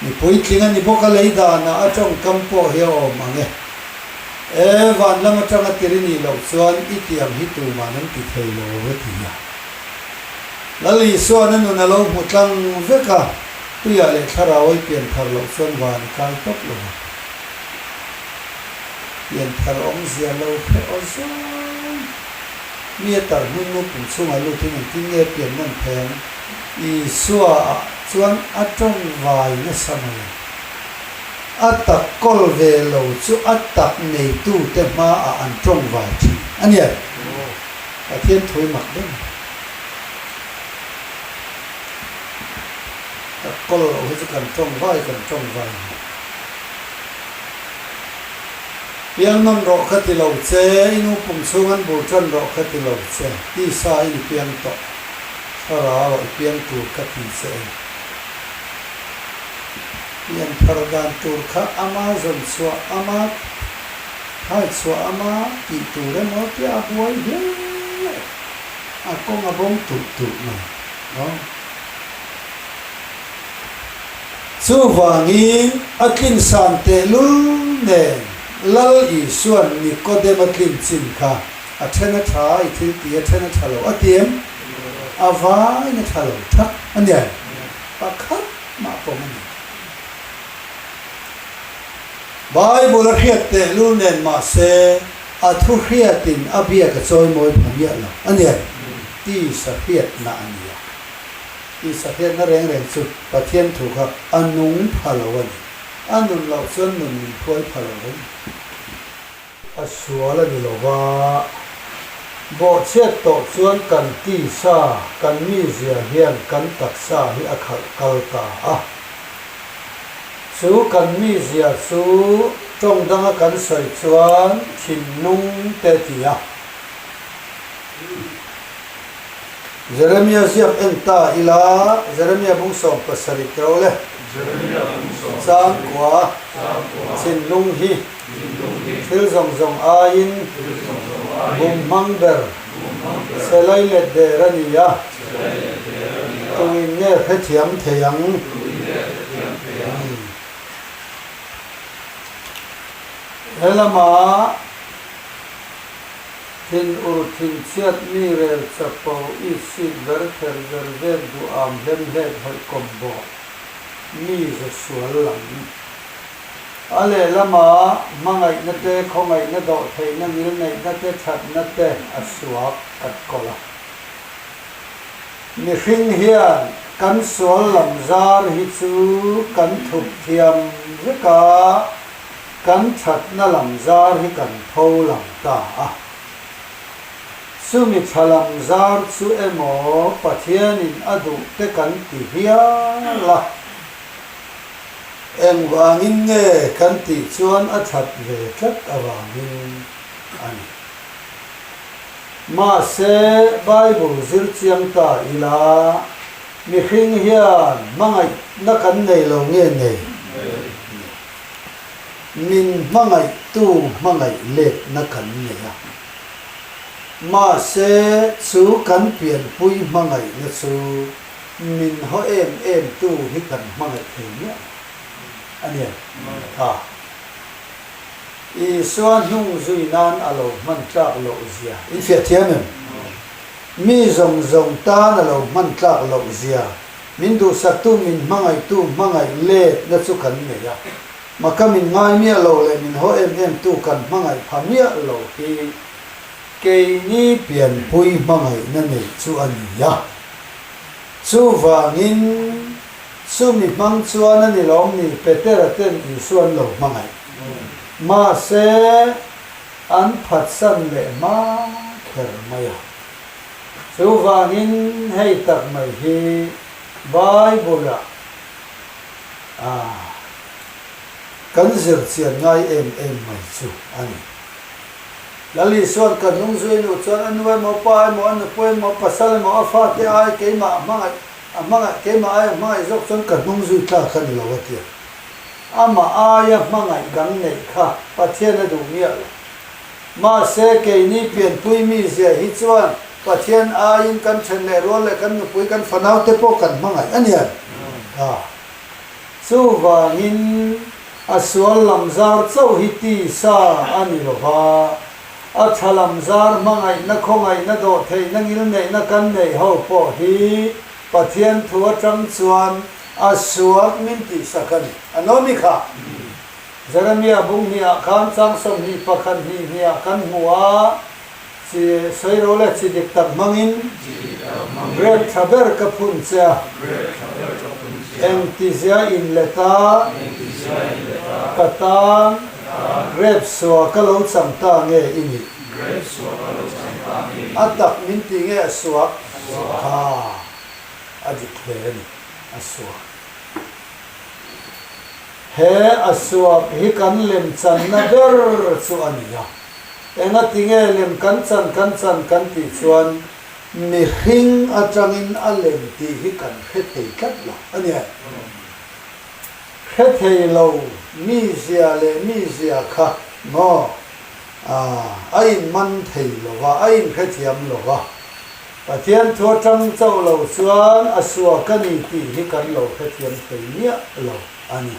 Mi puitling a ni bawk a lei danah a ṭawngkam pawh hi a awm ang e. E, van lam aṭanga tir i nih loh chuan i tiang hi tuman an ti thei lo a ti a. Lal Isuan a nun a lo hmu tlang vek a, tuiah leh thlarau ai pian thar loh chuan van i kai tawp lo a. Pian thar awmzia lo hre aw zawng. Mi a tar hmun nu pum chhungah lutin engtin nge pian nawn thei ang? Isua ah chuan a tawng vai nasa mai a. A tak kawl ve lo chu a tak neitute hmaah an tawng vai thin a nia. Pathian thui mak deuh a ni. Ka kawl loh hi chu kan tawng vai kan tawng vai a ni. Piang nawn rawh ka ti lo che, i nu pum chhung an bul tan rawh ka ti lo che, tisa in i piang tawh, thlarau ah i piang tur ka ti che eng. Pian thar dan tur kha ama zawn chhuah ama Hai chhuah ama tih tur emaw tia a buai hle a kawng a bawm tulh tulh mai aw. Chuvangin a tlin san tehlul nen Lal Isuan Nikodem a tlin chin kha a then a tha i thil ti a then a tha lo a ti em? A vain a tha lo thak a nia pakhat mah pawm a ni. Bible a hriat tehlul nen mahse a thu hriatin a biak a chawimawi pha miah lo a nia. Tisa hriatna a nia. Tisa hriatna reng reng chu Pathian thu kha a nung pha lo a ni. A nun loh chuan nun min phuai pha lo reng. A sual a ni lo va, bawhchhiat tawh chuan kan tisa, kan mizia hian kan taksa hi a khalh kal ta a. Chu kan mizia chu tawng danga kan sawi chuan thinlung te ti a. Jeremia ziak en ta ila, Jeremia bung 17 tiro le, changkua, thinlung hi thil zawng zawng aiin bum hmang ber chhe lai let der a ni a, tuin nge hrethiam thei ang? He lama thin ur thin chhiat mi rel chapo i sit ver ther ver vek duh am hlem hlep hawih kawm bawh mi za sual lam. A lehlamah hmangaihna te, khawngaihna dawhtheihna, ngilneihna te, thatna te a suak kan kawl a. Mihring hian kan sual lam zar hi chu kan thup thiam vek a, kan thatna lam zar hi kan pho lang ta a. Chumi tha lam zar chu emaw Pathianin a duh te kan ti hial a. Engvangin nge kan tih chuan a that ve tlat avangin a ni. Mahse, Bible zir chiang ta ila, mihring hian hmangaihna kan nei lo nge nei? Nei. Min hmangaihtu hmangaih letna kan nei a. Mahse, chu kan pianpui hmangaihna chu Min haw em em tu hi kan hmangaih thei miah lo. a ni kha. Isua hnung zui nan a lo hman tlak loh zia in fiah thiam em? Mi zawng zawng tan a lo hman tlak loh zia, min duhsaktu, min hmangaihtu hmangaih letna chu kan nei a. Maka min ngai miah lo leh min haw em em tu kan hmangaih pha miah lo hi keini pianpui hmangaihna neih chu a ni a. Chuvangin chumi hmang chuan a ni lawm ni Petera ten Isua an lo hmangaih. Mahse an phatsan leh hma kher mai a. Chuvangin hei tak mai hi Bible-ah A, kan zir chian ngai em em mai chu a ni. Lal Isua'n ka hnung zui nu chuan a nu emaw, pa emaw, a nupui emaw, pasal emaw, a fate ai keimah a hmangaih, a hmangaih, keimah aia hmangaih zawk chuan ka hnung zui tlak a ni lo a ti a. Amah aia hmangaih dang neih kha Pathian a duh miah lo. Mahse, keini pianpui mizia hi chuan Pathian aiin kan then leh rual leh kan nupui kan fanaute pawh kan hmangaih a nia. A. Chuvangin a sual lam zar chauh hi tisa a ni lo va, a tha lam zar hmangaihna khawngaihna dawhtheihna ngilneihna kan neih ho pawh hi Pathian thu atang chuan a sual min tihsak a ni. A nawmi kha. Jeremia bung hnih-ah khan chang 21 hnih hnih-ah kan hmu a, Chi sawi ro leh chi dik tak hmangin Grep tha ber ka phun che a, engtizia in let a, ka tan grep sua ka lo chang ta nge i nih? A tak min ti nge a suak? Kha a dik hle a ni, a suak. He a suak hi kan lem channa ber chu a ni a. Engati nge lem kan chan kan chan kan tih chuan mihring atangin a lem tih hi kan hre thei tlat lo a ni. Hre thei lo mizia leh mizia kha maw a inman thei lo va, a inhrethiam lo va. Pathian thu atang chauh lo chuan a suak a ni tih hi kan lo hrethiam thei miah lo a ni.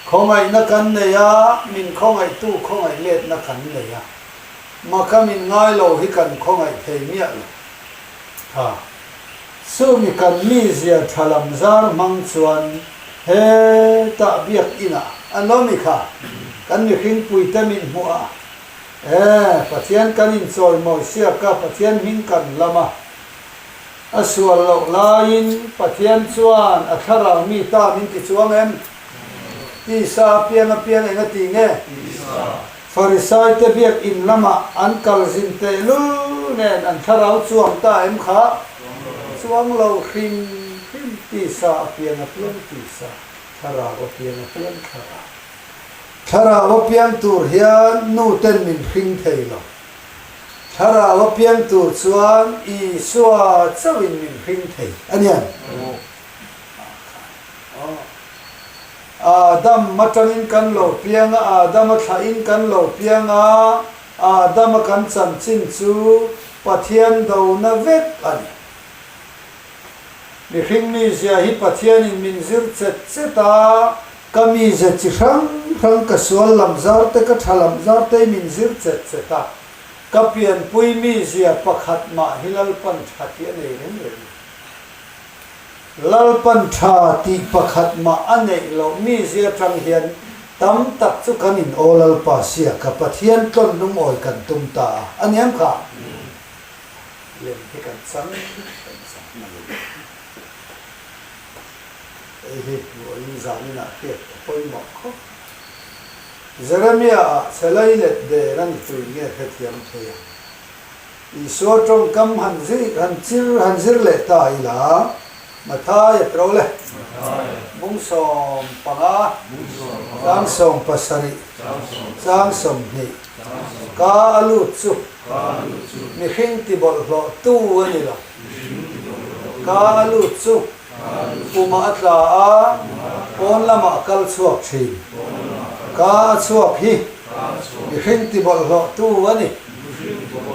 Khawngaihna kan nei a, min khawngaihtu khawngaih letna kan nei a, maka min ngai lo hi kan khawngaih thei miah lo. Tha. Chumi kan mizia tha lam zar hmang chuan hetah biakinah an lo mi kha kan mihringpuite min hmuh a, E, Pathian kan inchawimawi siak a, Pathian hming kan lam a. A sual loh laiin Pathian chuan a thlarau mi ta min ti chuang em? Tisa apiang apiang eng a ti nge? Farisai te biak in lamah an kal zin tehlul nen an thlarau chuang ta em kha? Chuang lo hrim hrim tisa apiang apiang tisa, thlarau apiang apiang thlarau. Thlarau a piang tur hian nu ten min hring thei lo. Thlarau a piang tur chuan Isua chauhin min hring thei a nian. Adam atangin kan lo piang a, Adam a thlahin kan lo piang a, Adam a kan chanchin chu Pathian dona vek a ni. Mihring mizia hi Pathianin min zir chet chet a, ka mize chi hrang hrang ka sual lam zar te ka tha lam zar te min zir chet chet a, ka pianpui mizia pakhat mah hi Lalpan tha tih a nei reng reng lo. Lalpan tha tih pakhat mah a neih loh mizia atang hian tam tak chu kan in aw Lalpa sia ka Pathian tlawn lungawi kan tum ta a, a niam kha. Lem hi kan chang kan chang mai a ni. Hei hi vawiin zaninah hriat a pawimawh khawp. Jeremia-ah chelai let der a ni tui nge hrethiam thei a. Isua tawngkam han zir han chir han zir leh ta ila Matthai a tro le. Bung 15, chang 70, chang 20 ka a lut chu. Mihring ti bawlhhlawh tu a ni lo. Ka a lut chu pumah a tla a, pawn lamah a kal chhuak thin. Ka a chhuak hi mihring ti bawlhhlawh tu a ni.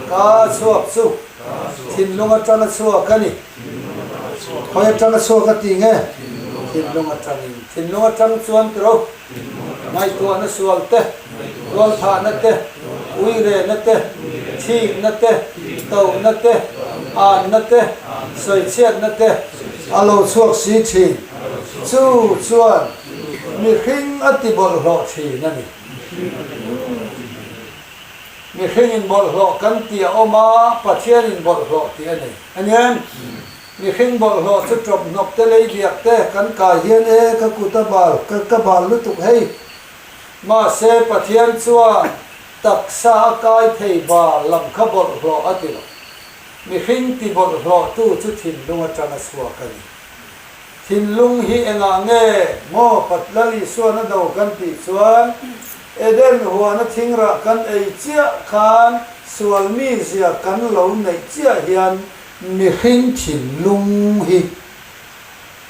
Ka a chhuak chu thinlung atang a chhuak a ni. Khawi atang a chhuak a ti nge? Thinlung atangin. Thinlung atang chuan tiro ngaihtuahna sual te, tualthahna te, uirehna te, thikna te, tohna te, anna te, sawichhiatna te a lo chhuak si thin. Chu chuan mihring a ti bawlhhlawh thin a ni. Mihringin bawlhhlawh kan tih a awm a, Pathianin bawlhhlawh tih a nei a ni em? Mihring bawlhhlawh chu ṭawp hnawk te lei biak te kan kai hian e ka kut a bal, ka ka bal lutuk hei. Mahse Pathian chuan taksa a kai thei bal lam kha bawlhhlawh a ti lo. Mihring ti bawlhhlawhtu chu thinlung aṭang a chhuak a ni. Thinlung hi engah nge maw Patlal Isuan a do kan tih chuan Eden huana thingrah kan ei chiah khan sual mizia kan lo neih chiah hian mihring thinlung hi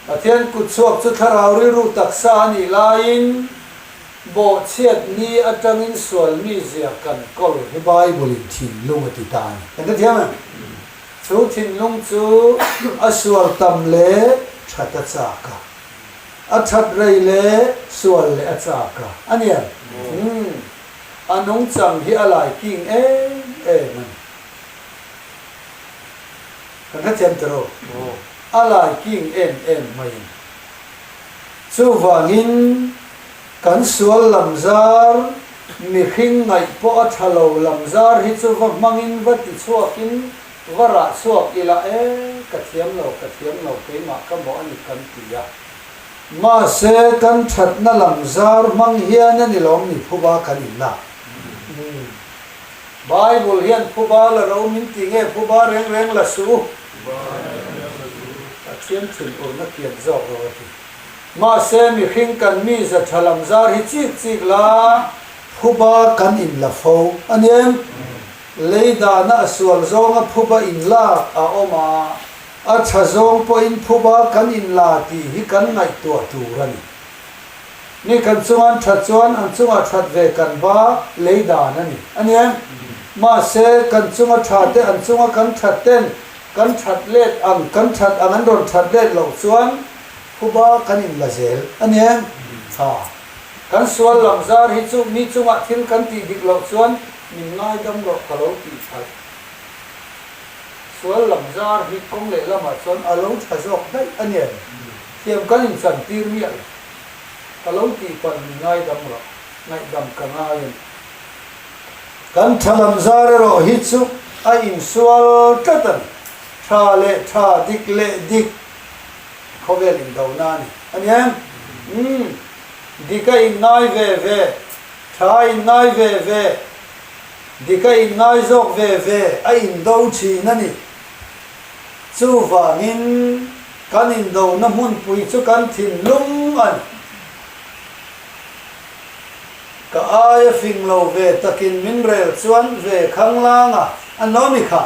Pathian kutchhuak chu thlarau rilru taksa a nih laiin bawhchhiat ni atangin sual mizia kan kawl hi Bible-in thinlung a ti ta a ni. Kan hrethiam em? Chu thinlung chu a sual tam leh that a chak a, a that rei leh sual leh a chak a, a nia. Umm, a nungchang hi a lai king em em a ni. Kan hrethiam ta rawh. A lai king em em mai a ni. Chuvangin kan sual lam zar, mihring ngaih pawh a tha lo lam zar hi chu va hmangin va ti chhuakin va rah chhuak ila e, ka thiam lo, ka thiam lo, keimah ka mawh a ni kan ti a. Mahse kan thatna lam zar hmang hian a ni lawm ni phuba kan inlak. Bible hian phuba la ro min ti nge phuba reng reng la suh u. Pathian thinurna kian zawk ro a ti. Mahse mihring kan mi za tha lam zar hi chik chik la phuba kan in la fo a nia. Lei dahna a sual zawnga phuba in lak a awm a, a tha zawng pawhin phuba kan in la tih hi kan ngaihtuah tur a ni. Mi kan chunga an that chuan an chungah that ve kan va lei dan a ni a nia. Mahse kan chunga tha te an chunga kan that ten kan that let ang kan that ang an rawn that let loh chuan phuba kan in la zel a nia. Tha kan sual lam zar hi chu mi chungah thil kan tih dik loh chuan min ngaidam rawh ka lo tih phalh. Sual lam zar hi kawng leh lamah chuan a lo tha zawk daih a nia. Thiam kan inchantir miah lo. Ka lo tih palh min ngaidam rawh, ngaihdam ka ngai a ni. Kan tha lam zar erawh hi chu a insual tlat a ni. Tha leh tha, dik leh dik, khawvel indona a ni. A ni em? Umm, dik a inngai ve ve, tha a inngai ve ve, dik a inngai zawk ve ve, a indo thin a ni. Chuvangin kan indona hmunpui chu kan thinlung a ni. Ka aia fing lo ve takin min rel chuan ve khanglang a, an lo ni kha?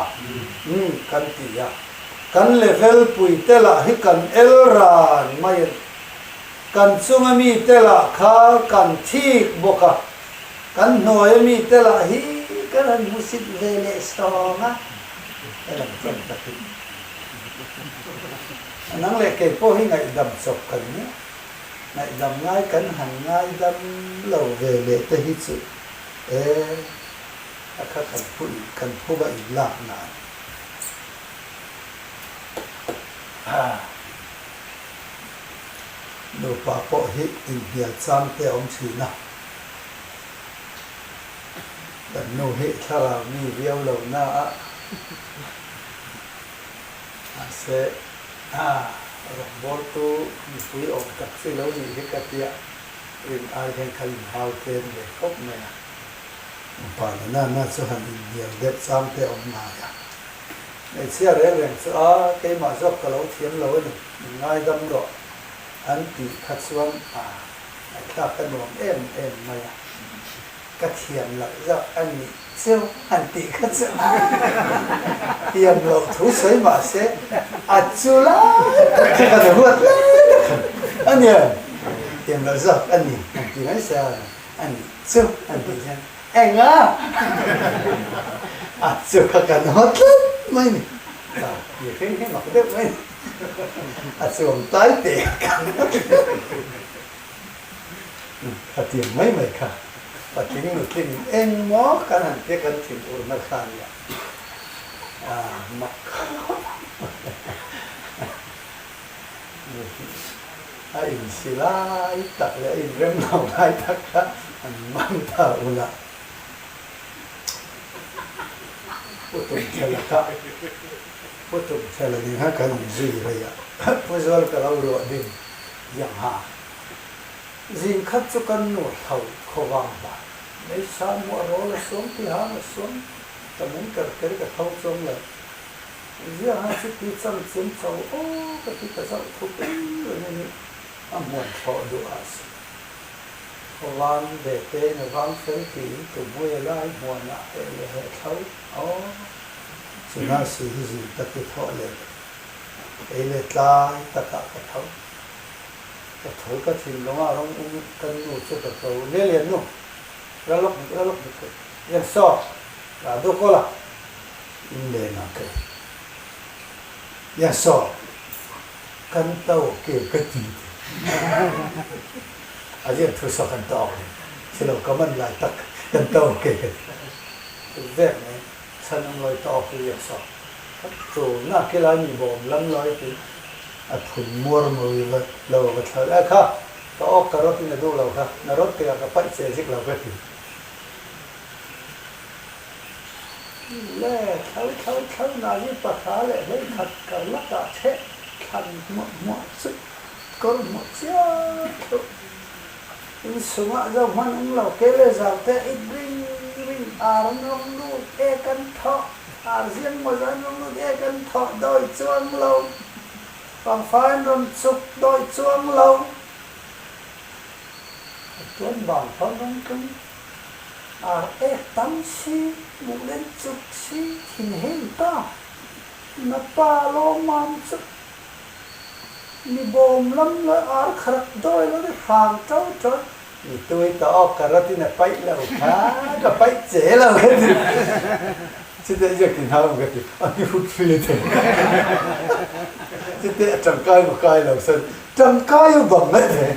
Umm, kan ti a. Kan level pui te lah hi kan el ran mai a ni. Kan chunga mi te lah kha kan thik bawk a, kan hnuaia mi te lah hi kan han hmusit ve leh sawng a. He lam chuan ka ti. A nang leh kei pawh hi ngaihdam chawp kan nia. Ngaihdam ngai kan han ngaidam lo ve leh te hi chu e a kha kan phu in kan phu va in lak na a ni. Nupa pawh hi inhnial chang te a awm thin a. Kan nu hi thlarau mi viau lo na a, mahse rawngbawltu mipui awm tak chi lo nih hi ka tia rin ai hian ka inhau tlem ve khawp mai a. Nupa na na na chu han inhnial deuh chang te awm ngai a, hmeichhia reng reng chu a keimah zawk ka lo thiam lo a ni, min ngaidam rawh an tih kha chuan a ngaihthlak ka nuam em em mai a. Ka thiam loh zawk a nih chu han tih kha chu thiam loh thu sawi mah se a chu lai tak kha kan huat lai tak kha a nia thiam loh zawk a ni han ti mai se a nih chu han tih hian eng a a chu kha kan haw tlat mai ni mihring hi mak deuh mai ni. A chuang tai teh kan a tiang mai mai kha patling nutling in engmaw kan han tia kan thin urna kha a nia a mak khawp a insi lai tak leh a inrem lo lai tak kha an man ta ula. Pu Tumthela kha Pu Tumthela nen khan kan inzui rei a, Pu Zual ka lo ruah ding yang ha. Zing khat chu kan nu hlo khawvang hlah. Meisa muah rawl a suam ti hang a suam, ka meng ker ker ka tho chuang lo. Ziang ha chu ti chang chiam cho aw ka ti ka zoh thu pui reng a ni, a hmuan thlawh duh ah si. Vang ve te in a vang fel tiin tu hmui a lai hmuan ah eh leh heh thlo aw. Chuna si hi zin tak i thawh leh ei leh tlai tak ah ka tho. Ka tho ka thinlung ah rawng um kan nu chu ka ko Lian Lian nu ra lawk hnik ra lawk hnik ka Lian saw ra duh ko la in leng ah ka Lian saw kan to ke ka ti te. A rian thu sok an tawk ding si lo ka man lai tak kan to ke ka ti vek mai chan ang loi tawk riak sok cu na ke lai mi bawm lam loi ti a phun muar mui va lo va thal e kha ka ok ka rot in a duh lo kha na rot tikah ka paih che zik lo ka ti le thal thal thal na zi pahra le hlei khat karlak ah theh thlan hmuah hmuah cu Kor hmuh chiah thuh. Inn sungah zohhmanh um lo ke le zau te it ring ring ar an rong lut e kan thawh ar ziang maw an rong lut e kan thawh dawi cuang lo pangfa an ron cuk dawi cuang lo a tuan bang thon rong tlung ar ek tam si mu len cuk si thin hein ta na pa lawmmam cu Mi bawm lam le ar kha rak dawi lo i hrang ṭoṭo. Mi tui ta awk ka rat in a paih lo kha ka paih ce lo ka ti. Cite iak ti hna ka ti. A mi hrut fi te. Cite a ṭangkai ma kai lo san. Ṭangkai u bang na te.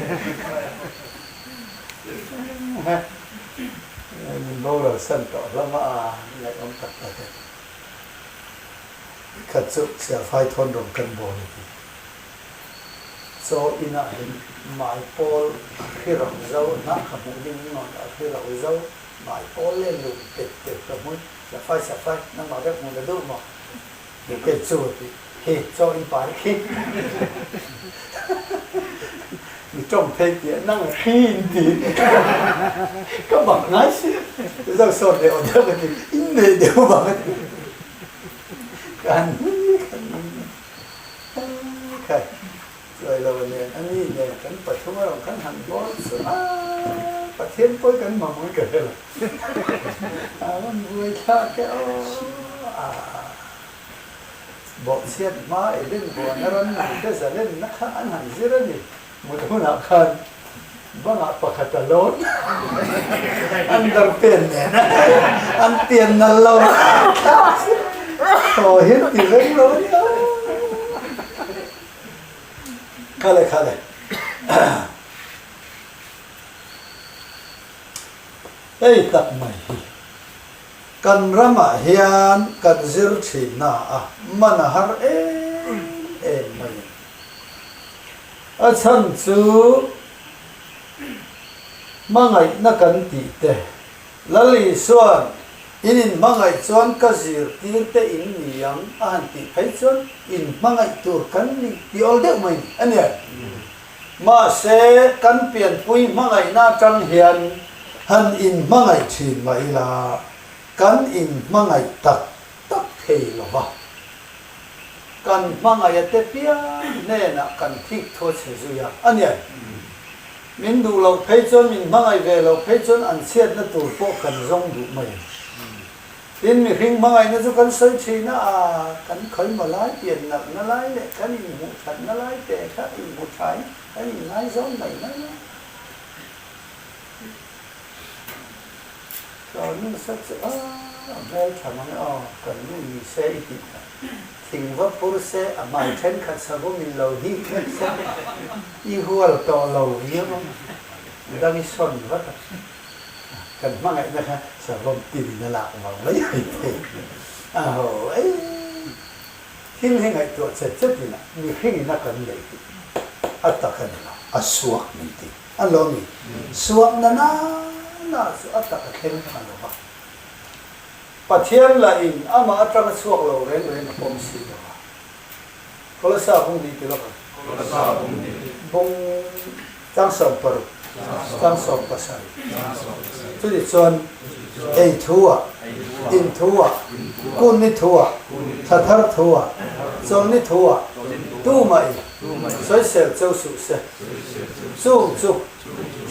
Min boral san to hlama a ngaih om tak tak. Khat cu siafai thawn rawng kan bawl a ti. Caw inn ah hin maipawl a hri ro zo, hnah ka hmuh ding nawn a hri ro zo, maipawl le lung tette ka hmui. Siafai, siafai, nangmah vek hmuh na duh maw? Kei cu a ti. Hi, caw inn par khi. Mi ṭong thei tiah nang a hri in ti. Ka bak ngai si. Zo sawn deuh deuh ka ti. Inn nei deuh bang a ti. Kan Khai cuai lo nen ani nen kan pathum a kan han bawl chu a Pathian pawh kan mamawh ka hre lo. A van buai thlak e aw. Bawhchhiat hma Eden huan a ran nung te zalenna kha an han zir a ni. Mut hunah khan bangah pakhat a lawn. An dar pen nen an pian nal lo thaw hian ti reng lo a nia. Khale khale. Hei tak mai hi kan ramah hian kan zir thinna a man a har em em mai a ni. A chhan chu hmangaihna kan tih te, Lal Isua'n in inhmangaih chuan ka zirtir te in ni ang a han tih phei chuan inhmangaih tur kan ni tih awl deuh mai a ni. Mahse, kan pianpui hmangaihna atang hian han inhmangaih thin mah ila, kan inhmangaih tak tak thei lo va. Kan hmangaih a te piang hnenah kan thik thu a chhe zui a, a nia. Min duh loh phei chuan, min hmangaih ve loh phei chuan an chhiatna tur pawh kan zawng duh mai ang. Tin, mihring hmangaihna chu kan sawi thin a, kan khawimaw lai pian nalhna lai leh kan inhmuh thatna lai te kha inhmu thain kan inngaizawm mai mai a. Ka nu sa chu a, a hmeltha mang e aw, kan nu ni se i tih kha. Thing va phur se, a hmai thenkhat savawm in lo hik vek se, i hual tawh lo viau ang a, dang i sawn vat a, kan hmangaihna kha savawm tin in a lak vang mai mai thei a ho ei. Thil hi ngaihtuah chet chet in a mihring in a kan nei hi a tak a ni lo, a suak min ti a lo ni. Suak na na na chu a tak a thleng pha lo va. Pathian lah in amah atanga chhuak lo reng reng a pawm si lo a. Kolosa bung hnih ti lawk ang. Kolosa bung hnih. Bung 16, 17. Chutih chuan ei thu ah, in thu ah, kun ni thu ah, thla thar thu ah, chawlh ni thu ah, tumah in sawisel cheu suh se. Chung chu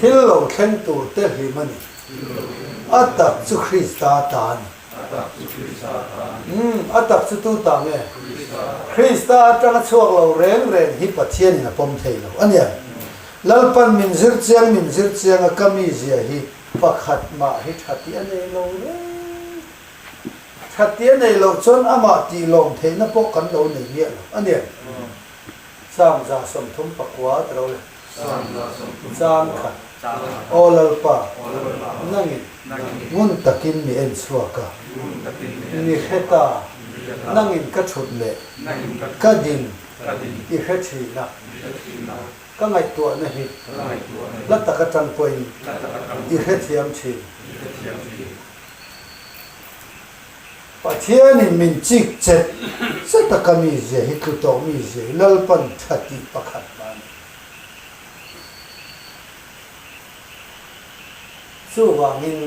thil lo thleng tur te hlim a ni. A tak chu Krista ta a ni. Umm, a tak chu tu ta nge? Krista atanga chhuak lo reng reng hi Pathianin a pawm thei lo a nia. Lalpan min zir chiang min zir chiang a ka mizia hi pakhat mah hi tha tih a nei lo reng. Tha tih a nei loh chuan amah tih lawm theihna pawh kan lo nei miah lo a nia. Psalm 39 ti lo le. Chang khat, Aw Lalpa, nangin ngun takin mi en chhuak a, mi hre ta, nangin ka thut leh ka din i hre thin a, ka ngaihtuahna hi hla tak atang pawhin i hrethiam thin. Pathianin min chik chet chet a ka mizia hi tlu tawh mizia hi Lalpan tha tih pakhat mah a ni. Chuvangin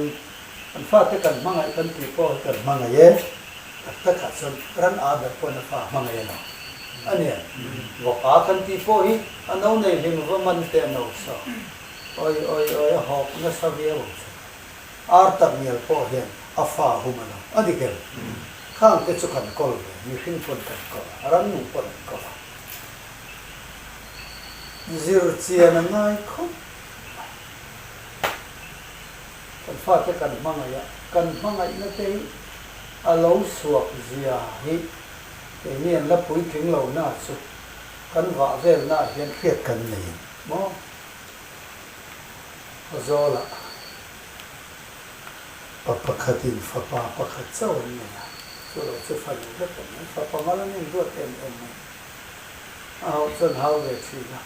kan fate kan hmangaih kan tih pawh hi kan hmangaih e, tak takah chuan ran a ber pawn a fa hmangaih a lo a nia. Vawk a kan tih pawh hi a no nei hlim va man teh a no saw awi awi awi a hawk nasa viau ang chu. Ar tak ngial pawh hian a fa hum a lo a dik em? Khang te chu kan kawl ve, mihring pawn kan kawl a, rannung pawn an kawl a. Zir chian a ngai khawp mai. Kan fate kan hmangaih a, kan hmangaihna te hi a lo suak zia hi keini an la puitling lo na chu kan vah velna ah hian hriat kan nei ang maw? Khawzawlah pa pakhatin fapa pakhat chauh an nei a, chu lo chu fanu vek an nei. Fapa mal an inruat em em mai. A hauh chuan hau ve thin a,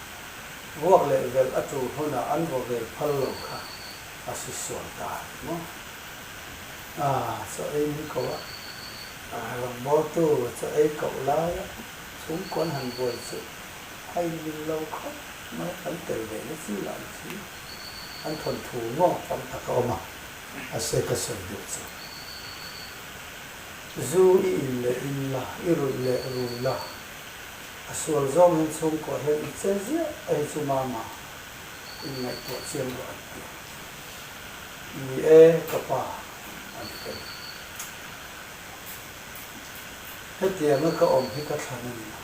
vuak leh velh a tul hunah an vaw ve phal lo kha a si sual ta a ni maw? A, chaw ei min ko a, rawngbawltu chaw ei koh laia chhungkawn han buai chu a inmil lo khawp mai, kan tel ve na chi lah ni si. An thawnthu ngawk tam tak a awm a, a se ka sawi duh chu. Zu i in leh in la, i ruih leh rui la, a sual zawng hian chhungkaw hian i che ziah a hi chu mama in ngaihtuah chiang rawh an ti a. Ni e ka pa an ti tel. Hetianga ka awm hi ka thlan a ni lo.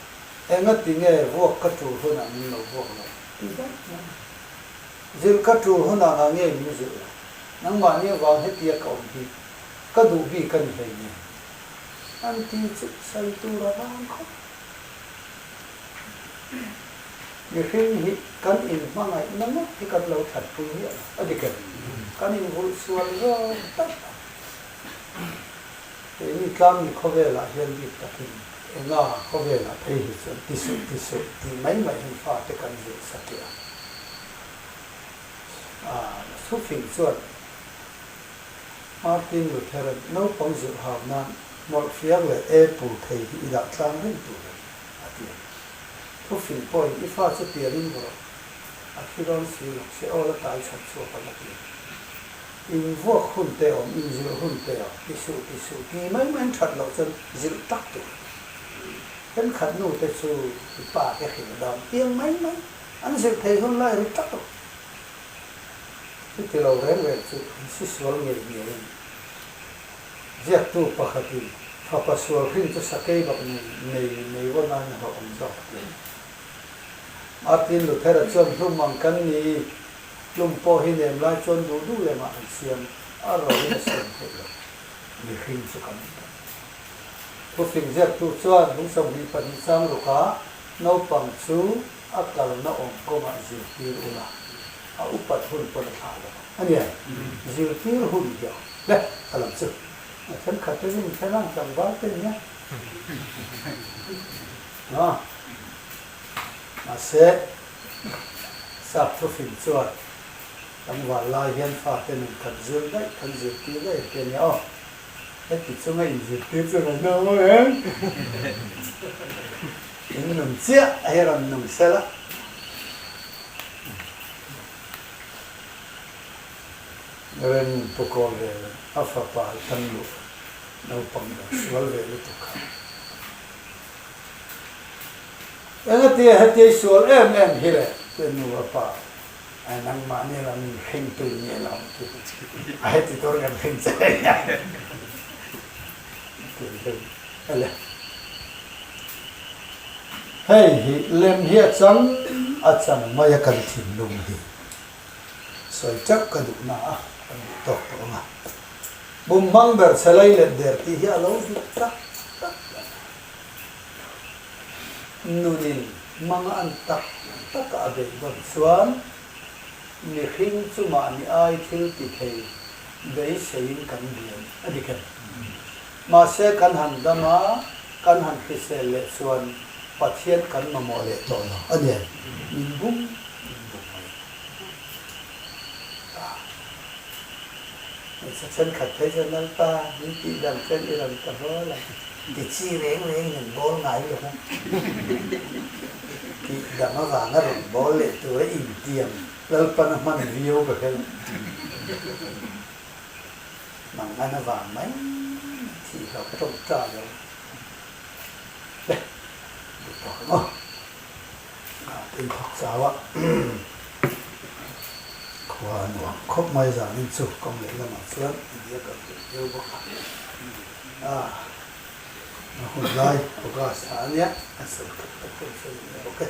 Engati nge vuak ka tul hunah min lo vuak lo ti daih mai. Zilh ka tul hunah ngah nge min zilh lo. Nangmahni avang hetia ka awm hi ka duh bik a ni hleinem. An ti chu sawi tur a vang khawp. Mihring hi kan inhmangaihna ngawt hi kan lo thatpui miah lo. A dik em? Kan invulh sual zawk tak a. Keini tlangni khawvelah hian bik takin enga khawvelah phei hi chuan ti suh ti suh tih mai mai hian fate kan zilh satliah a. Aa, thufing chuan Martin Luther-a'n naupang zilh hau nan hmawlh fiak leh apple thei hi i dah tlang reng tur a ni, a ti a. Thufing pawhin i fa chu pianin vaw rawh, a thi dawn si lo, Seol a tai chhan chhuak ang a ti a. In vuak hun te awm, in zilh hun te awm, ti suh ti suh ti mai mai an that loh chuan zilh tak tur a ni. Thenkhat nu te chu i pa te hrilh dan piang mai mai an zilh thei hun lai ri tak lo. Chuti lo reng reng chu an si sual ngei ngei a ni. Ziaktu pakhatin fapa sual hrin chu sakei bak nei nei nei vawn aiin a hlauhawm zawk a ti a ni. Martin Luther-a chuan hlum ang kan ni. Tlum pawh hi nem lai chuan duh duh lemah an siam a, a roin a siam theih lo. Mihring chu kan ni tawh. Thufing ziaktu chuan lung 22 chang rukah naupang chu a kalna awm kawngah zirtir ula, a upat hun pawn a thlah lo a nia. Zirtir hun hi a awm hle a lam chu. A thenkhat te rin kher ang tlangval te nia. Mahse, sap thufing chuan tlangval lai hian fate nun kan zir daih, kan zirtir daih a ti a nia aw. Heti chunga inzirtir chu rawn awm ang em? In nun chiah hi rawn nung sel a. Ren pu kawl ve a fapa tan luh naupang lo sual ve lutuk kha. Engatia hetiai sual em em hi le? Tia nu a pa A nangmah nih lam in hringtu in nge lo ti a heti tur kan hring che ele hei hi lem hi a chang a chang mai a kan thinlung hi sawi teuh ka duh na a kan duh tawk tawh ang a bum hmang ber chhe lei let der tih hi a lo dik tak tak a ni nunin Hmanga an tak taka a beih dawn chuan mihring chu mahni ai thil ti thei beiseiin kan bian a dik em? Mahse kan han dam a, kan han hrisel leh chuan Pathian kan mamawh leh tawh lo a ni em? Min bum min bum mai ta. Hmeichhe thenkhat phei chuan Lalpa min tih dang chuan i rawn ta hlawl ang. Ti chi reng reng in an bawl ngai lo a, tih dang avanga rawn bawl leh tura intiam Lalpan a hman viau ka hre lo. Mangan avang mai thih hlauh tawngtai lo le duh tawk ang aw. Tin thawk chau a, khua a nuam khawp mai zanin chu kawng leh lamah chuan India kal duh viau bawk a. A hun lai August thla a nia, a sawi khat tak pawh sawi a ni bawk e.